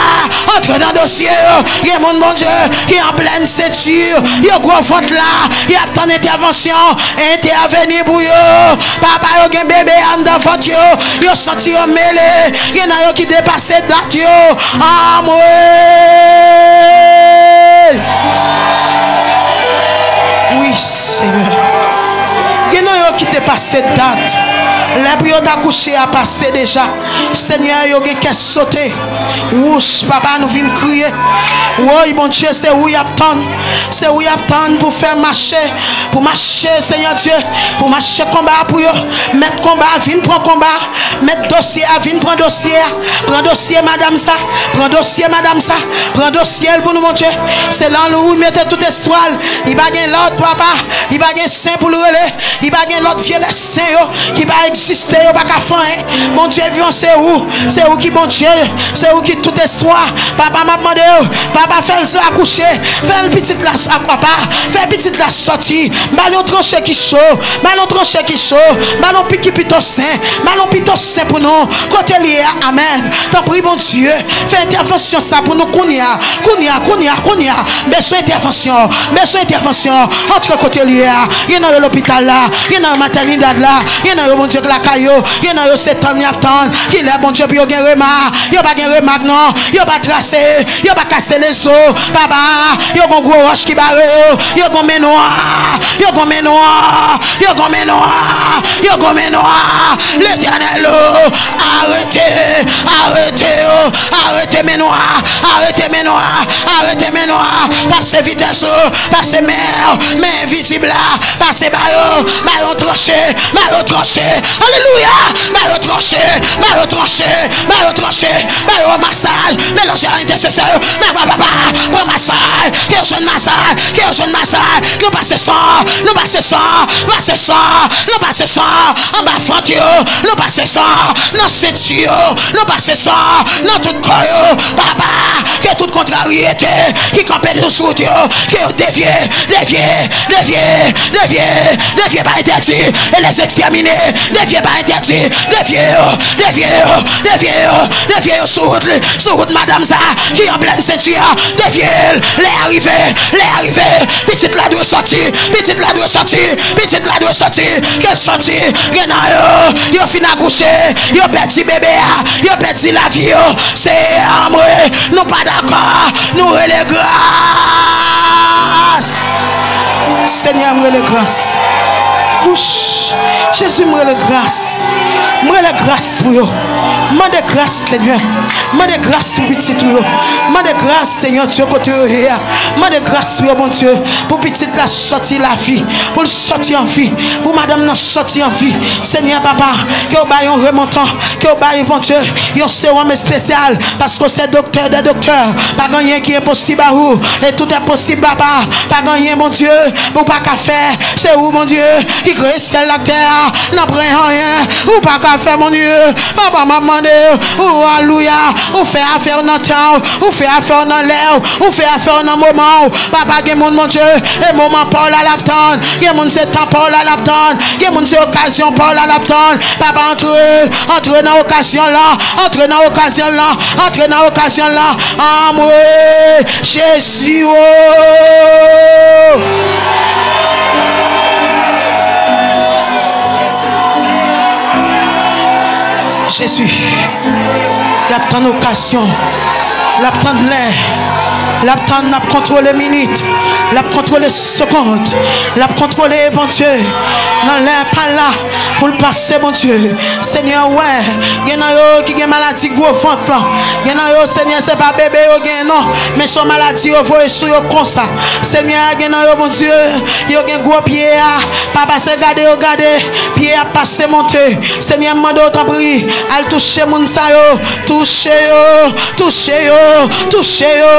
antre nan dosye yo. Gen moun, Bondye, ki an plèn senti, yo gwo vant la, y ap tann entèvansyon. Entèveni pou yo. Papa, yo gen bebe anndan vant yo, yo santi yo mele. Gen nan yo ki depase dat yo. Anmwe. Wi, Senyè. Gen nan yo ki te pase dat. Lè pou yo ta kouche a pase deja. Senyè, yo gen kè sote. Wouch, papa, nou vin kriye. Woy, Bondye, se ou y ap tann. Se ou y ap tann pou fè mache. Pou mache, Senyè Dye. Pou mache konba pou yo. Mèt konba, vin pran konba. Mèt dosye a, vin pran dosye a. Pran dosye madanm sa. Pran dosye madanm sa. Pran dosye l pou nou, Bondye. Se lan ou mete tout espwa l. Li pa gen lòt, papa. Li pa gen sen pou l rele. Li pa gen lòt vye lèsen yo ki pa egziste, yo pa ka fè anyen. Bondye vivan, se ou. Se ou ki Bondye. Se ou ki tout espwa. Papa, m ap mande w. Papa, fè l akouche. Fè l pitit la, papa. Fè pitit la sòti. Ba l yon tranche ki cho. Ba l yon tranche ki cho. Ba l yon piki pito sen. Ba l yon pito sen pou nou. Kote l ye a, amèn. Tanpri, Bondye, fè entèvansyon sa pou nou kounye a. Kounye a, kounye a, kounye a. M bezwen entèvansyon. M bezwen entèvansyon. Antre kote l ye a. Gen nan yo lopital la. Gen nan yo matènidad la. Gen nan yo, Bondye, lakay yo. Gen nan yo se tann y ap tann. Kilè Bondye pou yo gen remak? Yo pa gen remak non. Yo pa trase. Yo pa kase lezo. Papa, yo gon gwo wòch ki bare yo. Yo gon men nwa. Yo gon men nwa. Yo gon men nwa. Yo gon men nwa. Letènèl o, arete, arete yo, arete men nwa, arete men nwa, arete men nwa. Pase vitès ou, pase men, men envizib la, pase ba yo, ba yo tranche, ba yo tranche. Alelouya! Ba yo tranche, ba yo tranche, ba yo tranche, ba yo masaj, melanje a entèsesè yo, ba, ba, ba, ba, pran masaj, ke yo jwenn masaj, ke yo jwenn masaj. Nou pase san, nou pase san, pase san, nou pase san anba vant yo, nou pase san nan senti yo, nou pase san nan tout kò yo. Papa, ke tout kontraryete ki kanpe sou wout yo, ke yo devye, devye, devye, devye, devye pa entèdi, e les extermine, devye pa entèdi, devye yo, devye yo, devye yo, devye yo sou wout li, sou wout madanm sa ki an plèn senti a, devye l, lè a rive, lè a rive, pitit la dwe sòti, pitit la dwe sòti, pitit la dwe sòti, ke l sòti. Gen nan yo, yo fin akouche, yo pèdi bebe a, yo pèdi lavi yo. Seyè, anmwe, nou pa dakò, nou rele gras. Senyè, m rele gras. Wouch, Jezi, m rele gras. M rele gras pou yo. Mande gras, Senyè. Mande gras pou pitit ou yo. Mande gras, Senyè Dye, kote yo ye a. Mande gras pou yo, Bondye, pou pitit la sòti lavi, pou l sòti an vi, pou madanm nan sòti an vi. Senyè Papa, ke w bay yon remontan, ke w bay, Bondye, yon sewòm espesyal, paske w se doktè dè doktè. Pa gen anyen ki enposib a ou, e tout è posib, Papa. Pa gen anyen, Bondye, ou pa ka fè. Se ou, Bondye, ki kreye syèl la ak tè a. Nan pran anyen ou pa ka fè, Bondye. Papa, m ap mande ou, alelouya, ou fè afè w nan tan w, ou fè afè w nan lè w, ou fè afè w nan moman w. Papa, gen moun, Bondye, e moman pa w la l ap tann. Gen moun se tan pa w la l ap tann. Gen moun se okazyon pa w la l ap tann. Papa, antre, antre nan okazyon lan, antre nan okazyon lan, antre nan okazyon lan. Anmwe, Jezi o! Jezi, l ap tann okazyon, l ap tann lè, l ap tann, l ap kontwole minit, l ap kontwole segonn, l ap kontwole, Bondye, nan lè pa l la, pou l pase, Bondye. Senyè, w wè, gen nan yo ki gen maladi gwo vant lan. Gen nan yo, Senyè, se pa bebe yo gen non, men se yon maladi yo voye sou yo konsa. Senyè, gen nan yo, Bondye, yo gen gwo pye a. Papa, se gade yo gade, pye a pase monte. Senyè, m mande w, tanpri, al touche moun sa yo. Touche yo, touche yo, touche yo,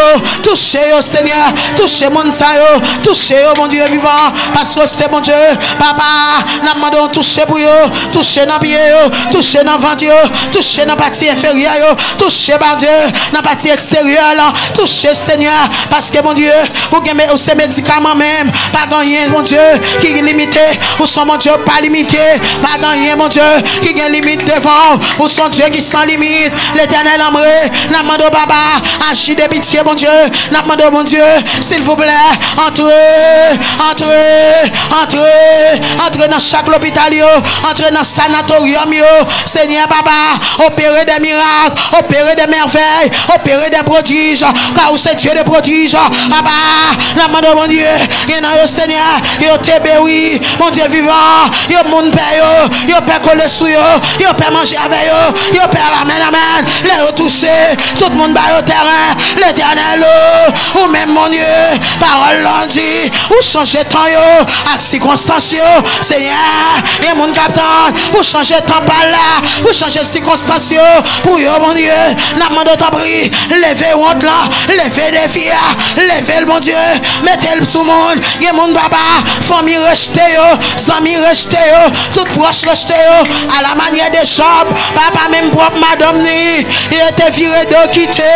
touche yo, Senyè. Touche moun sa yo, touche yo, Bondye vivan, paske w se Bondye. Papa, n ap mande w touche pou yo, touche nan pye yo, touche nan vant yo, touche nan pati enferyè yo, touche, Bondye, nan pati eksteryè lan, touche, Senyè, paske, Bondye, ou gen me-, ou se medikaman menm. Pa gen anyen, Bondye, ki limite. Ou se yon Bondye pa limite. Pa gen anyen, Bondye, ki gen limit devan w. Ou se yon Dye ki san limit. Letènèl, anmwe, n ap mande w, Papa, aji de pitye, Bondye. N ap mande w, Bondye, silvouplè, antre, antre, antre, antre nan chak lopital yo, antre nan sanatoryòm yo. Senyè, Papa, opere de mirak, opere de mèvèy, opere de pwodij, ka ou se Dye de pwodij. Papa, n ap mande w, Bondye, gen nan yo, Senyè, yo tebe, wi, Bondye vivan, yo moun pè yo, yo pè kole sou yo, yo pè manje avè yo, yo pè amèn, amèn. Lè yo touse, tout moun ba yo tèren. Letènèl o, ou menm, Bondye, pawòl lan di, ou chanje tan yo ak sikonstans yo. Senyè, gen moun k ap tann pou chanje tan pa l la, pou chanje sikonstans yo pou yo, Bondye. N ap mande w, tanpri, leve wont lan, leve defi a, leve l, Bondye, mete l sou moun. Gen moun, Papa, fanmi rejte yo, zanmi rejte yo, tout pwòch rejte yo. Alamanyè de Jòb, Papa, menm pwòp madanm ni, li te vire do kite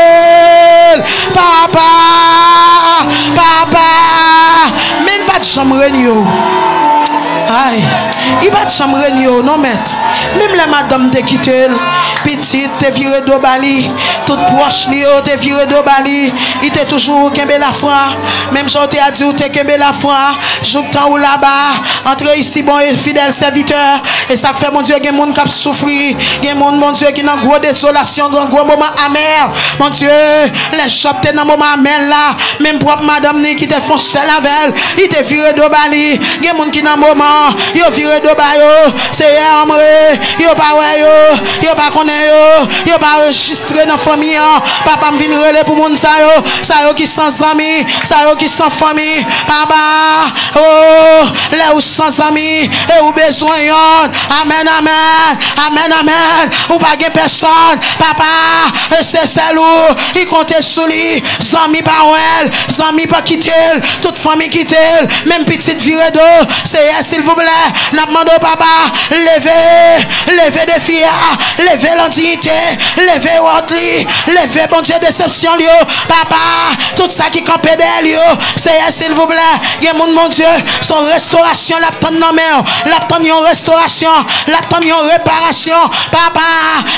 l. Papa, Papa, men l pa t janm renye w. Ay, li pa t janm renye w non, mèt. Menm lè madanm te kite l, pitit te vire do ba li, tout pwòch li yo te vire do ba li, li te toujou kenbe lafwa. Menm jan w te a di w te kenbe lafwa, jouktan ou laba, antre isi, bon e fidèl sèvitè. E sa k fè, Bondye, gen moun k ap soufri, gen moun, Bondye, ki nan gwo dezolasyon, nan gwo moman amè. Bondye, lè Jòb te nan moman amè l la, menm pwòp madanm li ki te fè yon sèl avè l, li te vire do ba li. Gen moun ki nan moman, yo vire do ba yo. Seyè, anmwe, yo pa wè yo, yo pa konnen yo, yo pa anrejistre nan fanmi an. Papa, m vin rele pou moun sa yo, sa yo ki san zanmi, sa yo ki san fanmi. Papa, oh, lè ou san zanmi e ou bezwen yonn. Amèn, amèn, amèn, amèn. Ou pa gen pèsòn. Papa, e se sèl ou ki konte sou li. Zanmi pa wè l, zanmi pa kite l, tout fanmi kite l, menm pitit vire do. Seyè, silvouplè, n ap mande w, papa, leve, leve defi a, leve l an diyite, leve wòt li, leve, Bondye, desepsyon li yo, papa, tout sa ki kanpe dèyè li yo, Seyè, silvouplè, gen moun, Bondye, se yon restorasyon l ap tann nan men w, l ap tann yon restorasyon, l ap tann yon reparasyon, papa,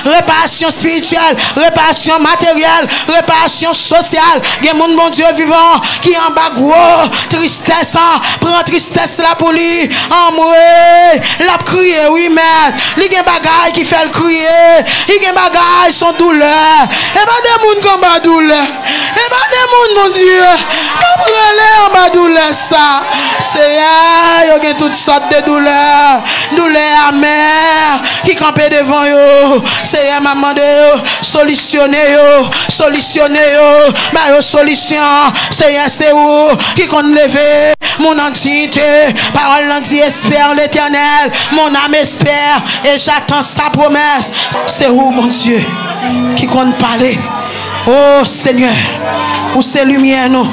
reparasyon espirityèl, reparasyon materyèl, reparasyon sosyal. Gen moun, Bondye vivan, ki anba gwo tristès, pran tristès la pou li. Anmwe, l ap kriye, wi, mèt. Li gen bagay ki fè l kriye. Li gen bagay, se yon doulè. E pa de moun k anba doulè. E pa de moun, Bondye, k ap rele anba doulè sa. Seyè, yo gen tout sòt de doulè. Doulè amè ki kanpe devan yo. Seyè, m ap mande w, solisyone yo, solisyone yo, ba yo solisyon. Seyè, se ou ki konn leve moun an diyite. Pawòl lan di, espère l'Éternel, mon âme espère, et j'attends sa promesse. Se ou, Bondye, ki konn pale. O Senyè, ou se limyè nou,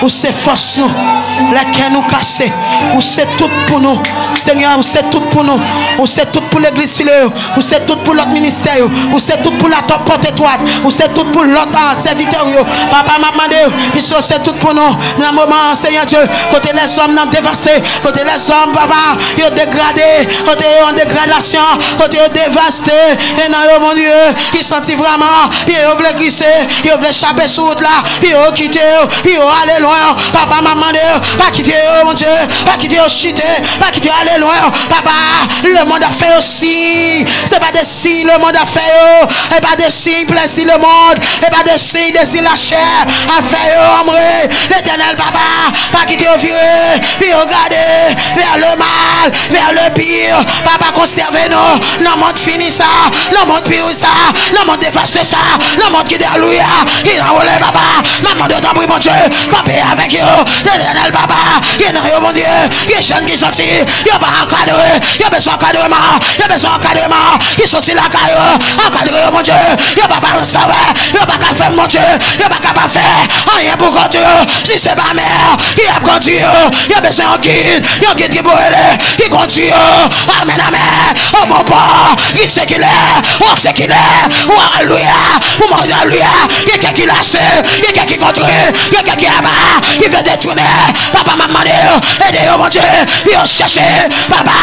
ou se fòs nou. Lè kè nou kase, ou se tout pou nou. Senyè, ou se tout pou nou. Ou se tout pou legliz File yo. Ou se tout pou lòt ministè yo. Ou se tout pou la pòt etwat. Ou se tout pou lòt, ah, sèvitè w yo. Papa, m ap mande w, piske w se tout pou nou. Nan moman an, Senyè Dye, kote lèzòm nan devaste, kote lèzòm, papa, yo degrade, kote yo an degradasyon, kote yo devaste, e nan yo, Bondye, ki santi vrèman pye yo vle glise, yo vle chape sou wout la, pye yo kite yo, pye yo ale lwen. Papa, m ap mande w, pa kite yo, Bondye, pa kite yo chite, pa kite yo ale lwen. Papa, lemonn ap fè yo siy, se pa de siy lemonn ap fè yo, e pa de siy plèzi lemonn, e pa de siy dezi lachè ap fè yo, anmwe. Letènèl, papa, pa kite yo vire, pye yo gade vè lemal, vè lepir. Papa, konsève nou nan mond fini sa, nan mond piri sa, nan mond devaste sa, nan mond ki dèlwi a, ki nan wole, papa. M ap mande w, tanpri, Bondye, kanpe avèk yo. Letènèl, papa, gen nan yo, Bondye, gen jèn ki soti, yo pa ankadre, yo bezwen ankadreman, yo bezwen ankadreman, ki soti lakay yo, ankadre yo, Bondye, yo pa ka resevwa, yo pa ka fè, Bondye, yo pa ka pa fè anyen pou kont yo, si se pa mè ki ap kondui yo, yo bezwen yon gid, yon gid ki pou rele, ki kondui yo. Amèn, amèn. O bon pò, gid sekilè, wòk sekilè, o alelouya, pou mwen, alelouya. Gen kè ki lase, gen kè ki kontre, gen kè ki aba, ki vle detounen. Papa, m ap mande yo, ede yo, Bondye, pou yo chèche, papa.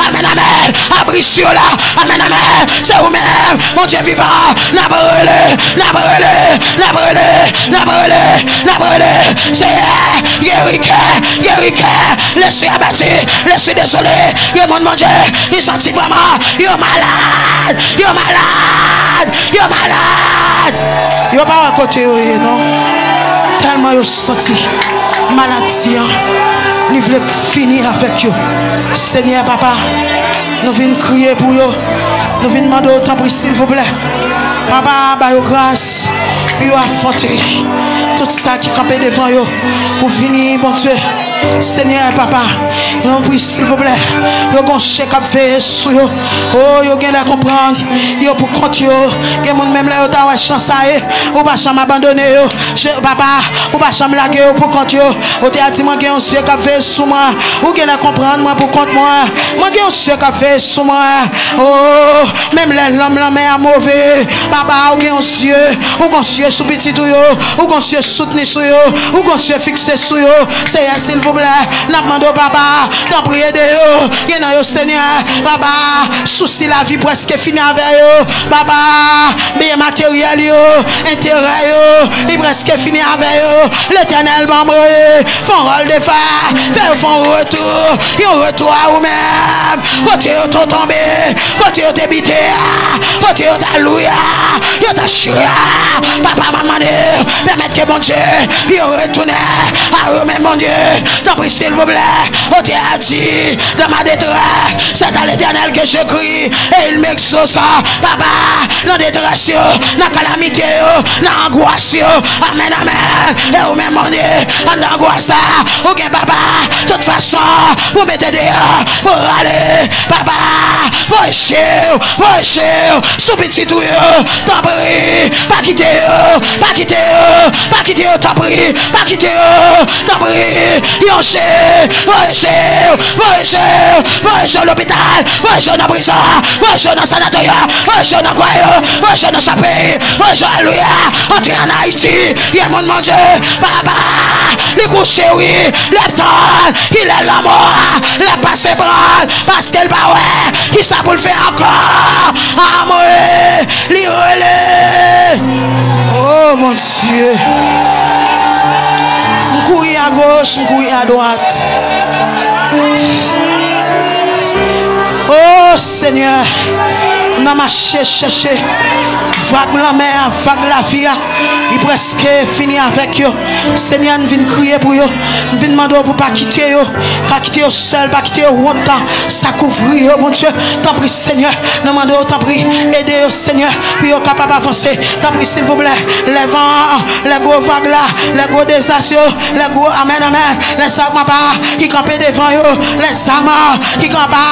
Amèn, amèn. Abri syo la, amèn, amèn. Se ou menm, Bondye vivan, n ap rele, n ap rele, n ap rele, n ap rele, n ap rele. Seyè, geri kè, geri kè, lespri abati, lespri dezole. Gen moun, Bondye, ki santi vrèman yo malad, yo malad, yo malad. Yo pa wè kote yo ye, non. Tèlman yo santi maladi an, li vle fini avèk yo. Senyè, papa, nou vin kriye pou yo. Nou vin mande w, tanpri, silvouplè, papa, ba yo gras pou yo afwonte tout sa ki kanpe devan yo pou vini, Bondye. Senyè, papa, nou pri, silvouplè, yo gon je k ap veye sou yo. O, yo genlè konprann yo pou kont yo. Gen moun, menm lè yo ta wè jan sa ye, ou pa janm abandone yo. Je, papa, ou pa janm lage yo pou kont yo. Ou te a di, mwen gen yon zye k ap veye sou mwen. Ou genlè konprann mwen pou kont mwen. Mwen gen yon zye k ap veye sou mwen. O, menm lè lanm lanmè a move, papa, ou gen yon zye. Ou gon zye sou pitit ou yo. Ou gon zye soutni sou yo. Ou gon zye fikse sou yo. Seyè, silvouplè, Silvouplè, n ap mande w, papa, tanpri ede yo. Gen nan yo, Senyè, papa, sousi lavi prèske fini avè yo. Papa, byen materyèl yo, enterè yo, li prèske fini avè yo. Letènèl, ban mwen, fè yon rèl de fè, fè yo fè yon retou, yon retou a ou menm. Kote yo t tonbe, kote yo te bite a, kote yo t al lwe a, yo t al chire a. Papa, m ap mande, pèmèt ke Bondye, yo retounen a yo menm, Bondye. Tanpri, silvouplè, ou te a di, dans ma détresse, c'est à l'Éternel que je crie, et il m'exauce. Papa, nan detrès yo, nan kalamite yo, nan angwas yo. Amèn, amèn. E ou menm, Bondye, anndan angwas sa, ou gen, papa, tout fason, pou mete deyò, pou rale, papa, voye je w, voye je w sou pitit ou yo, tanpri, pa kite yo, pa kite yo, pa kite yo, tanpri, pa kite yo, tanpri, yon je, voye je w, voye je w, voye je w lopital, voye je w nan prizon, voye je w nan sanatoryòm, voye je w nan gwayo, voye je w nan chak peyi, voye je w, alelouya, antre ann Ayiti, gen moun, Bondye, papa, li kouche, wi, l ap tann kilè lanmò a, l ap pase pran l, paske l pa wè kisa pou l fè ankò. Anmwe, li rele. Oh, Bondye. M kouri agoch, m kouri adwat. Oh, Senyè, m nan mache chèche vag lanmè a, vag lavi a. Li prèske fini avèk yo. Senyè, n vin kriye pou yo. N vin mande w pou pa kite yo. Pa kite yo sèl, pa kite yo wont. Sa kouvri yo, Bondye. Tanpri, Senyè, nou mande w, tanpri, ede yo, Senyè, pou yo kapab avanse. Tanpri, silvouplè, lè van an, lè gwo vag la, lè gwo dezas yo, lè gwo, amèn, amèn, lè zam apa ki kanpe devan yo, lè zam ki kanpe,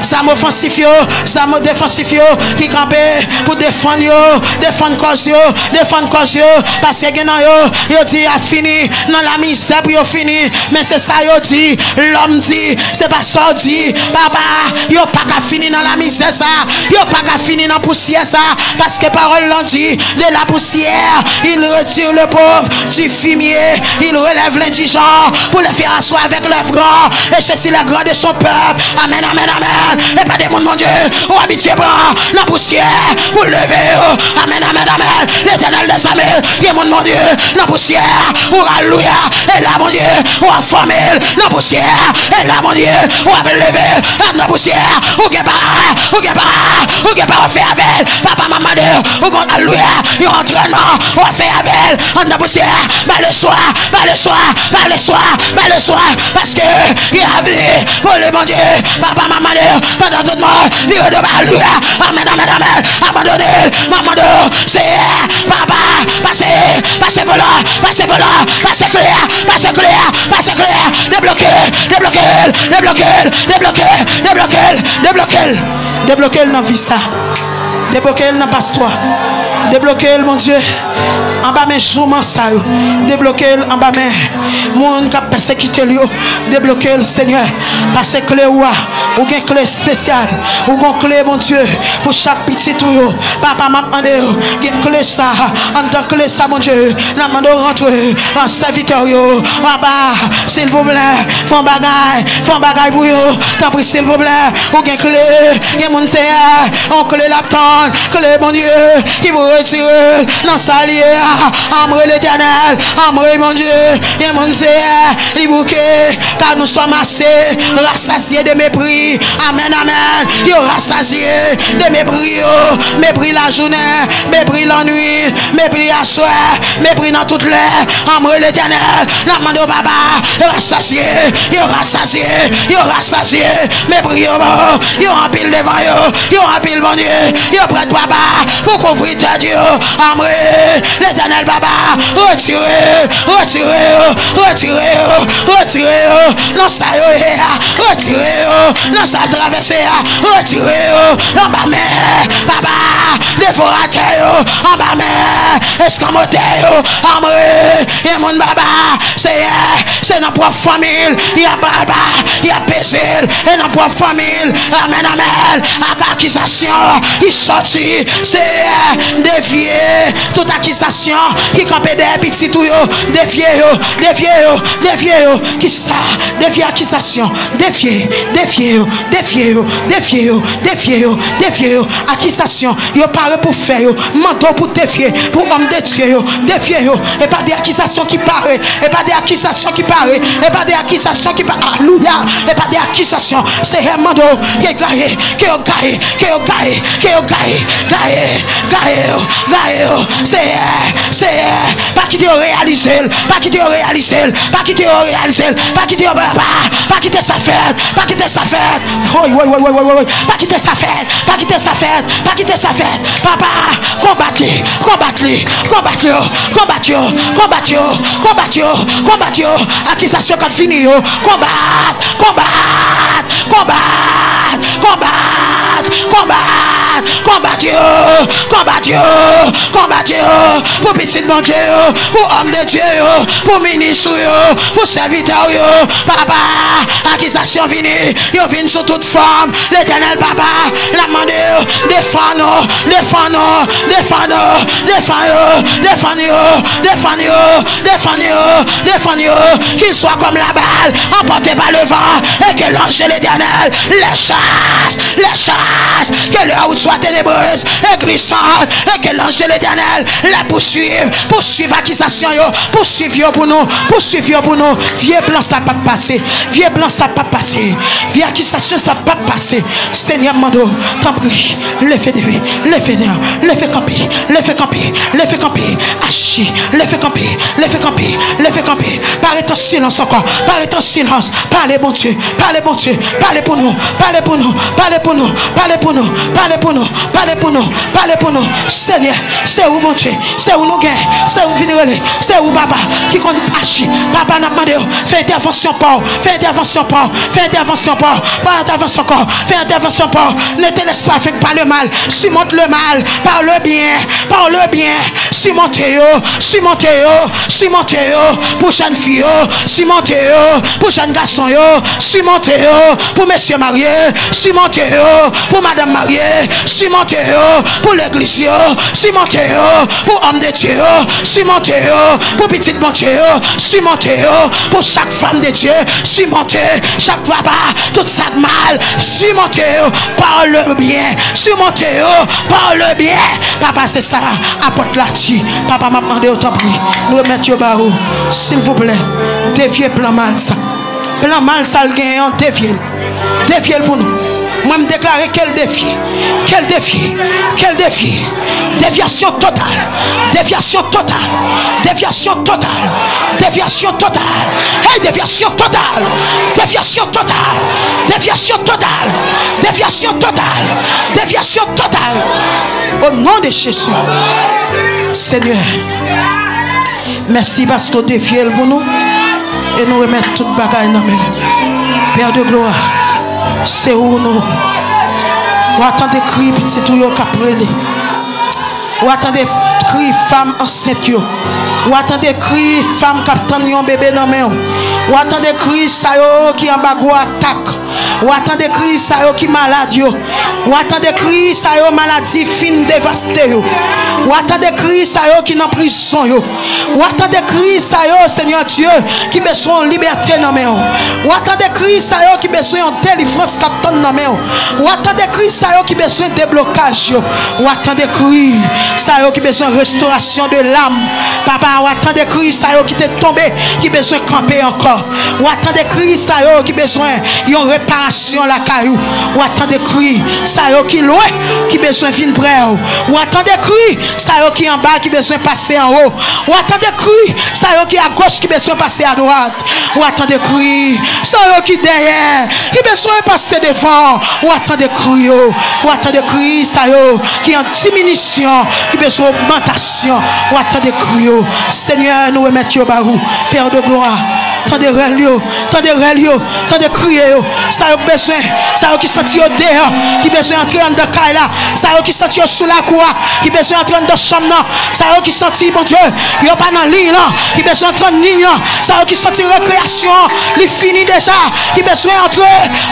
zam ofansif yo, zam defansif yo ki kanpe pou defann yo, defann kòz yo, defann kòz yo, paske gen nan yo, yo di y ap fini nan lamizè pou yo fini, men se sa yo di, lòm di, se pa sa w di, papa, yo pa ka fini nan lamizè sa, yo pa ka fini nan pousyè sa, paske pawòl lan di, de la poussière, il retire le pauvre du fumier, il relève l'indigent pour le faire asseoir avec les grands, et ceci les grands de son peuple. Amèn, amèn, amèn. E pa de moun, Bondye, ou abitye pran nan pousyè pou leve yo. Amèn, amèn, amèn. Letènèl dèzame, gen moun, Bondye, nan pousyè, ou alelouya. E la, Bondye, ou ap fòme l nan pousyè. E la, Bondye, ou ap leve l nan pousyè. Ou gen pa, ou gen pa, ou gen pa w ap fè avè l. Papa, m ap mande w, ou gen, alelouya, yon antrènman w ap fè avè l anndan pousyè a. Ba l eswa, ba l eswa, ba l eswa, ba l eswa, paske gen avni pou li, Bondye. Papa, m ap mande w, pandan tout moun vire do ba l, alelouya. Amèn, amèn, amèn. Abandone l, m ap mande w, Seyè, papa, pase, pase vòlò, pase vòlò, pase kle a, pase kle a, pase kle a. Debloke, debloke l, debloke l, debloke l, debloke l, debloke l, debloke l. Debloke l nan vi sa. Debloke l nan pastwa. Debloke l, Bondye, anba men jouman sa yo. Debloke l anba men moun k ap pèsekite l yo. Debloke l, Senyè. Pase kle ou a. Ou gen kle espesyal. Ou gen kle, Bondye, pou chak pitit ou yo. Papa, m ap mande w, gen kle sa. Anndan kle sa, Bondye, n ap mande w rantre nan sèvitè w yo. Papa, silvouplè, fè yon bagay. Fè yon bagay pou yo. Tanpri, silvouplè. Ou gen kle. Gen moun, Seyè, yon kle l ap tann. Kle, Bondye, ki pou retire l nan sa l ye a. Anmwe, Letènèl. Anmwe, Bondye. Gen moun, Seyè, li bouke. Car nous sommes assez rassasiés de mépris. Amèn, amèn. Yo rasasye de mepri yo. Mepri lajounen, mepri lannwit, mepri aswè, mepri nan tout lè. Anmwe, Letènèl, n ap mande w, papa, rasasye, yo rasasye, yo rasasye mepri yo. Yo anpil devan yo, yo anpil, Bondye, yo prèt, papa, pou kouvri tèt yo. Anmwe, Letènèl, papa, retire, retire yo, retire yo, retire yo nan sa yo ye a, retire yo nan sa y ap travèse a, retire yo anba men, papa, devoratè yo, anba men eskanmotè yo. Anmwe, gen moun, papa, Seyè, se nan pwòp fanmi l y ap pral ba, y ap peze l, e nan pwòp fanmi l, amèn, amèn, ak akizasyon, y sòti, Seyè, devye tout Akizasyon ki kanpe dèyè pitit ou yo, defye yo, defye yo, defye yo. Kisa? Defye akizasyon, defye, defye yo, defye yo, defye yo, defye yo, defye yo. Akizasyon yo pare pou fè yo, mande w pou defye, pou òm de Dye yo, defye yo. E pa de akizasyon ki pare, e pa de akizasyon ki pare, e pa de akizasyon ki pa, alelouya, e pa de akizasyon. Seyè, mande w ke gaye, ke yo gaye, ke yo gaye, ke yo gaye, gaye, gaye yo, gaye yo. Seyè, Seyè, pa kite yo reyalize l, pa kite yo reyalize l, pa kite yo reyalize l, pa kite yo, pa, pa, pa kite sa fèt, pa kite sa fèt. Woy, woy, woy, woy, woy, woy, woy. Pa kite sa fèt, pa kite sa fèt, pa kite sa fèt. Papa, konbat li, konbat li, konbat yo, konbat yo, konbat yo, konbat yo, konbat yo. Akizasyon k ap vini yo, konbat, konbat, konbat, konbat, konbat, konbat yo, konbat yo, konbat yo, pou pitit Bondye yo, pou òm de Dye yo, pou minis ou yo, pou sèvitè w yo. Papa, akizasyon vini, yo vin sou tout fòm. Letènèl, Papa, n ap mande w, defann nou, defann nou, defann nou, defann yo, defann yo, defann yo, defann yo, defann yo, qu'ils soient comme la balle emportée par le vent, et que l'ange de l'Éternel les chasse, les chasse, que leur route soit ténébreuse et glissante, et que l'ange de l'Éternel les poursuive, poursuive akizasyon yo, poursuiv yo pou nou, poursuiv yo pou nou. Vye plan sa p ap pase, vye plan sa p ap pase, vye akizasyon sa p ap pase. Senyè, m mande w, tanpri, leve de, leve de, leve kanpe, leve kanpe, leve kanpe, aji, leve kanpe, leve kanpe, leve kanpe. Pa ret an silans ankò, pa ret an silans. Pale, Bondye, pale, Bondye, pale pou nou, pale pou nou, pale pou nou, pale pou nou, pale pou nou, pale pou nou, pale pou nou. Senyè, se ou, Bondye, se ou nou gen, se ou vin rele, se ou, Papa, ki konn aji. Papa, n ap mande w, fè entèvansyon pa w, fè entèvansyon pa w, fè entèvansyon pa w, fè entèvansyon pa w, fè entèvansyon pa w. Ne te laisse pas vaincre par le mal, surmonte le mal par le bien, par le bien. Simonte yo, simonte yo, simonte yo, pou jèn fi yo, simonte yo, pou jèn gason yo, simonte yo, pou mesye marye, simonte yo, pou madanm marye, simonte yo, pou legliz yo, simonte yo, pou òm de Dye yo, simonte yo, pou pitit Bondye yo, simonte yo, pou chak fanm de Dye, simonte chak papa, tout sa k mal, simonte yo, par le bien, simonte yo, par le bien. Papa, se sa apot la di. Papa, m ap mande w, tanpri, nou remèt yo ba ou, silvouplè. Devye plan mal sa. Plan mal sa l genyen an, devye l. Devye l pou nou. Mwen, m deklare ke l devye. Ke l devye. Ke l devye. Devyasyon total. Devyasyon total. Devyasyon total. Devyasyon total. Hey, devyasyon total. Devyasyon total. Devyasyon total. Devyasyon total. Devyasyon total. O non de Jezi. Senyè, mèsi paske w devye l pou nou. E nou remèt tout bagay nan men w. Pè de glwa, se ou nou. W a tande kri pitit ou yo k ap rele. W a tande kri fanm ansent yo. W a tande kri fanm k ap tann yon bebe nan men w. W a tande kri sa yo ki anba gwo atak. W a tande kri sa yo ki malad yo. W a tande kri sa yo maladi fin devaste yo. W a tande kri sa yo ki nan prizon yo. W a tande kri sa yo, Senyè Dye, ki bezwen yon libète nan men w. W a tande kri sa yo ki bezwen yon delivrans k ap tann nan men w. W a tande kri sa yo ki bezwen deblokaj yo. W a tande kri sa yo ki bezwen restorasyon de lam. Papa, w a tande kri sa yo ki te tonbe, ki bezwen kanpe ankò. W a tande kri sa yo ki bezwen yon reparasyon lakay ou. W a tande kri sa yo ki lwen, ki bezwen vin prè w. W a tande kri sa yo ki anba, ki bezwen pase anwo. W a tande kri sa yo ki agoch, ki bezwen pase adwat. W a tande kri sa yo ki dèyè, ki bezwen pase devan. W a tande kri yo. W a tande kri sa yo ki an diminisyon, ki bezwen ogmantasyon. W a tande kri yo. Senyè, nou remèt yo ba ou. Pè de glwa, Tande rèl yo, tande rèl yo, tande kriye yo. Sa yo k bezwen, sa yo ki santi yo deyò, ki bezwen antre anndan kay la. Sa yo ki santi yo sou lakou a, ki bezwen antre anndan chanm nan. Sa yo ki santi, Bondye, yo pa nan liy lan, ki bezwen antre nan liy lan. Sa yo ki santi rekreyasyon an, li fini deja, ki bezwen antre,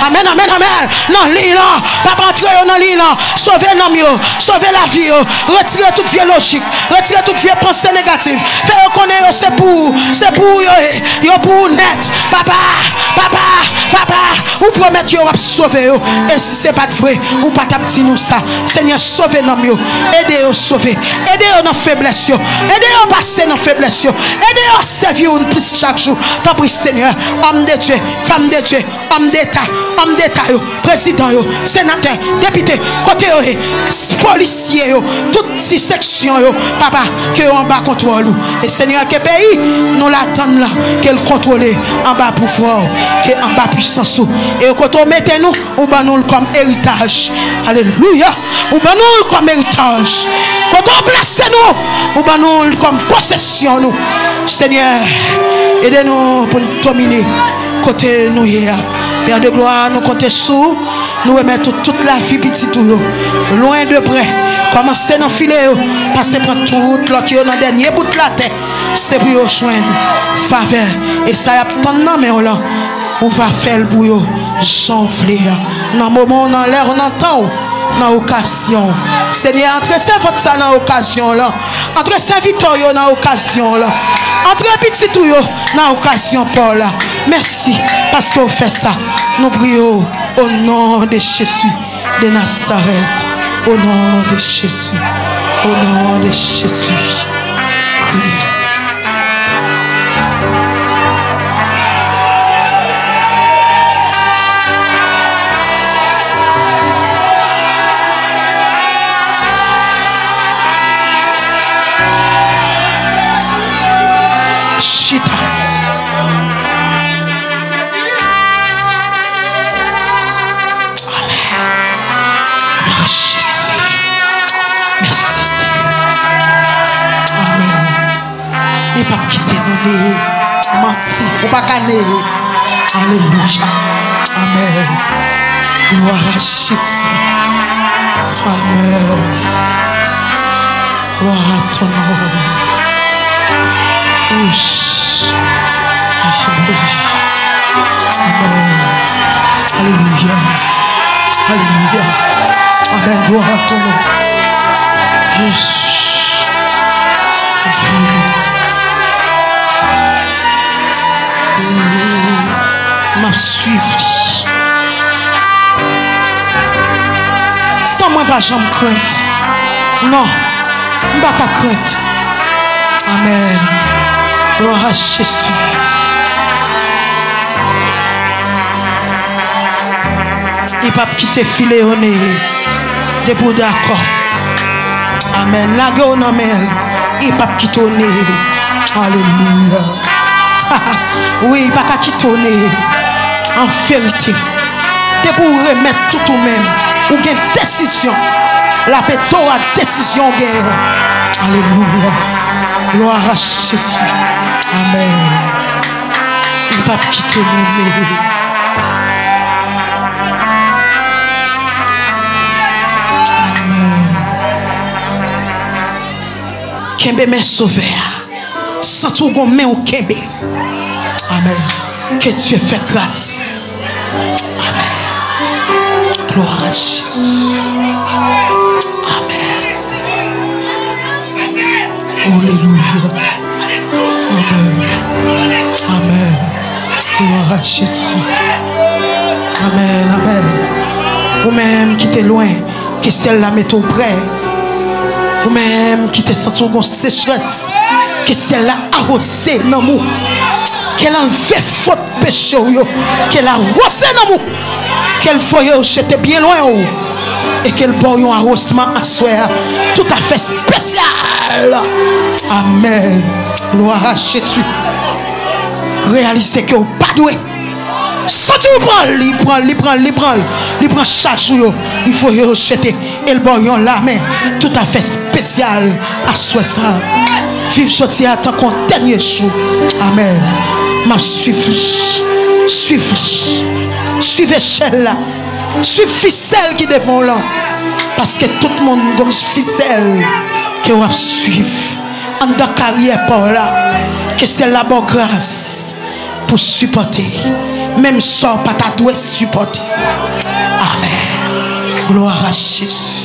amèn, amèn, amèn, nan liy lan. Papa, antre yo nan liy lan. Sove nanm yo, sove lavi yo. Retire tout vye lojik, retire tout vye panse negatif. Fè yo konnen yo se pou ou, se pou ou yo ye. Yo pou ou nèt. Papa, papa, papa, ou pwomèt yo w ap sove yo. E si se pa t vre, ou pa t ap di nou sa. Senyè, sove nanm yo. Ede yo sove. Ede yo nan feblès yo. Ede yo pase nan feblès yo. Ede yo sèvi w plis chak jou. Tanpri, Senyè, òm de Dye, fanm de Dye, òm deta, òm deta yo, prezidan yo, senatè, depite, kote yo ye, s-, polisye yo, tout ti seksyon yo, papa, ke yo anba kontwòl ou. E Senyè, ke peyi nou latann lan, ke l kontwole anba pouvwa w, ke anba pwisans ou. E kote w mete nou, ou ban nou l kòm eritaj. Alelouya! Ou ban nou l kòm eritaj. Kote w plase nou, ou ban nou l kòm posesyon nou. Senyè, ede nou pou n domine kote nou ye a. Pè de glwa, nou konte sou ou. Nou remèt ou tout lavi pitit ou yo, lwen de prè. Kòmanse nan file yo, pase pran tout lòt yo nan dènye bout latè. Se pou yo jwenn favè. E sa y ap tann nan men w lan, ou va fè l pou yo jan w vle a. Nan moman w, nan lè w, nan tan w, nan okazyon w. Senyè, antre sèvant sa nan okazyon w lan. Antre sèvitè w yo nan okazyon w lan. Antre pitit ou yo nan okazyon pa w la. Mèsi paske w fè sa. Nou priye w o non de Jezi de Nazarèt. O non de Jezi. O non de Jezi. Priye. Chita. Amèn. Glwa a Jezi. Mèsi, Senyè. Amèn. Li p ap kite nou neye. Manti, ou pa ka neye. Alelouya. Amèn. Glwa a Jezi. Amèn. Gloire à ton nom. Ouch. Amèn. Alelouya. Alelouya. Amèn. Gloire à ton nom. Yes. M ap swiv li. San mwen pa janm krent. Non, m pa ka krent. Amèn. Glwa a Jezi. Li p ap kite file yo neye. Depi w dakò. Amèn. Lage w nan men l. Li p ap kite w neye. Alelouya. Wi, li pa ka kite w neye. An verite. Depi w remèt tout ou menm, ou gen desizyon. L ap ede w ak desizyon w genyen. Alelouya. Glwa a Jezi. Amèn. Li p ap kite nou neye. Amèn. Kenbe men Sovè a. Santi w gon men w kenbe. Amèn. Que Dieu fait grâce. Amèn. Gloire à Jésus. Amèn. Alelouya. Amèn. Amèn. Gloire à Jésus. Amèn, amèn. Ou menm ki te lwen, ke syèl la mete w prè. Ou menm ki te santi w gon sechrès, ke syèl la awoze nanm ou. Ke l anlve fot peche w yo, ke l awoze nanm ou, ke l voye w jete byen lwen w, e ke l ba w yon awozman aswè a toutafè espesyal. Amèn. Glwa a Jezi. Reyalize ke w pa dwe. Santi w pran l, li pran l, li pran l, li pran l, li pran chaj ou yo, li voye yo jete, e l ba w yon lamen toutafè espesyal aswè sa a. Viv jodi a tankou yon dènye jou. Amèn. M ap swiv li. Swiv li. Swiv echèl la. Swiv fisèl ki devan w lan. Paske tout moun gon fisèl ke w ap swiv anndan karyè pa w la. Ke syèl la ba w gras pou sipòte menm sa w pa ta dwe sipòte. Amèn. Glwa a Jezi.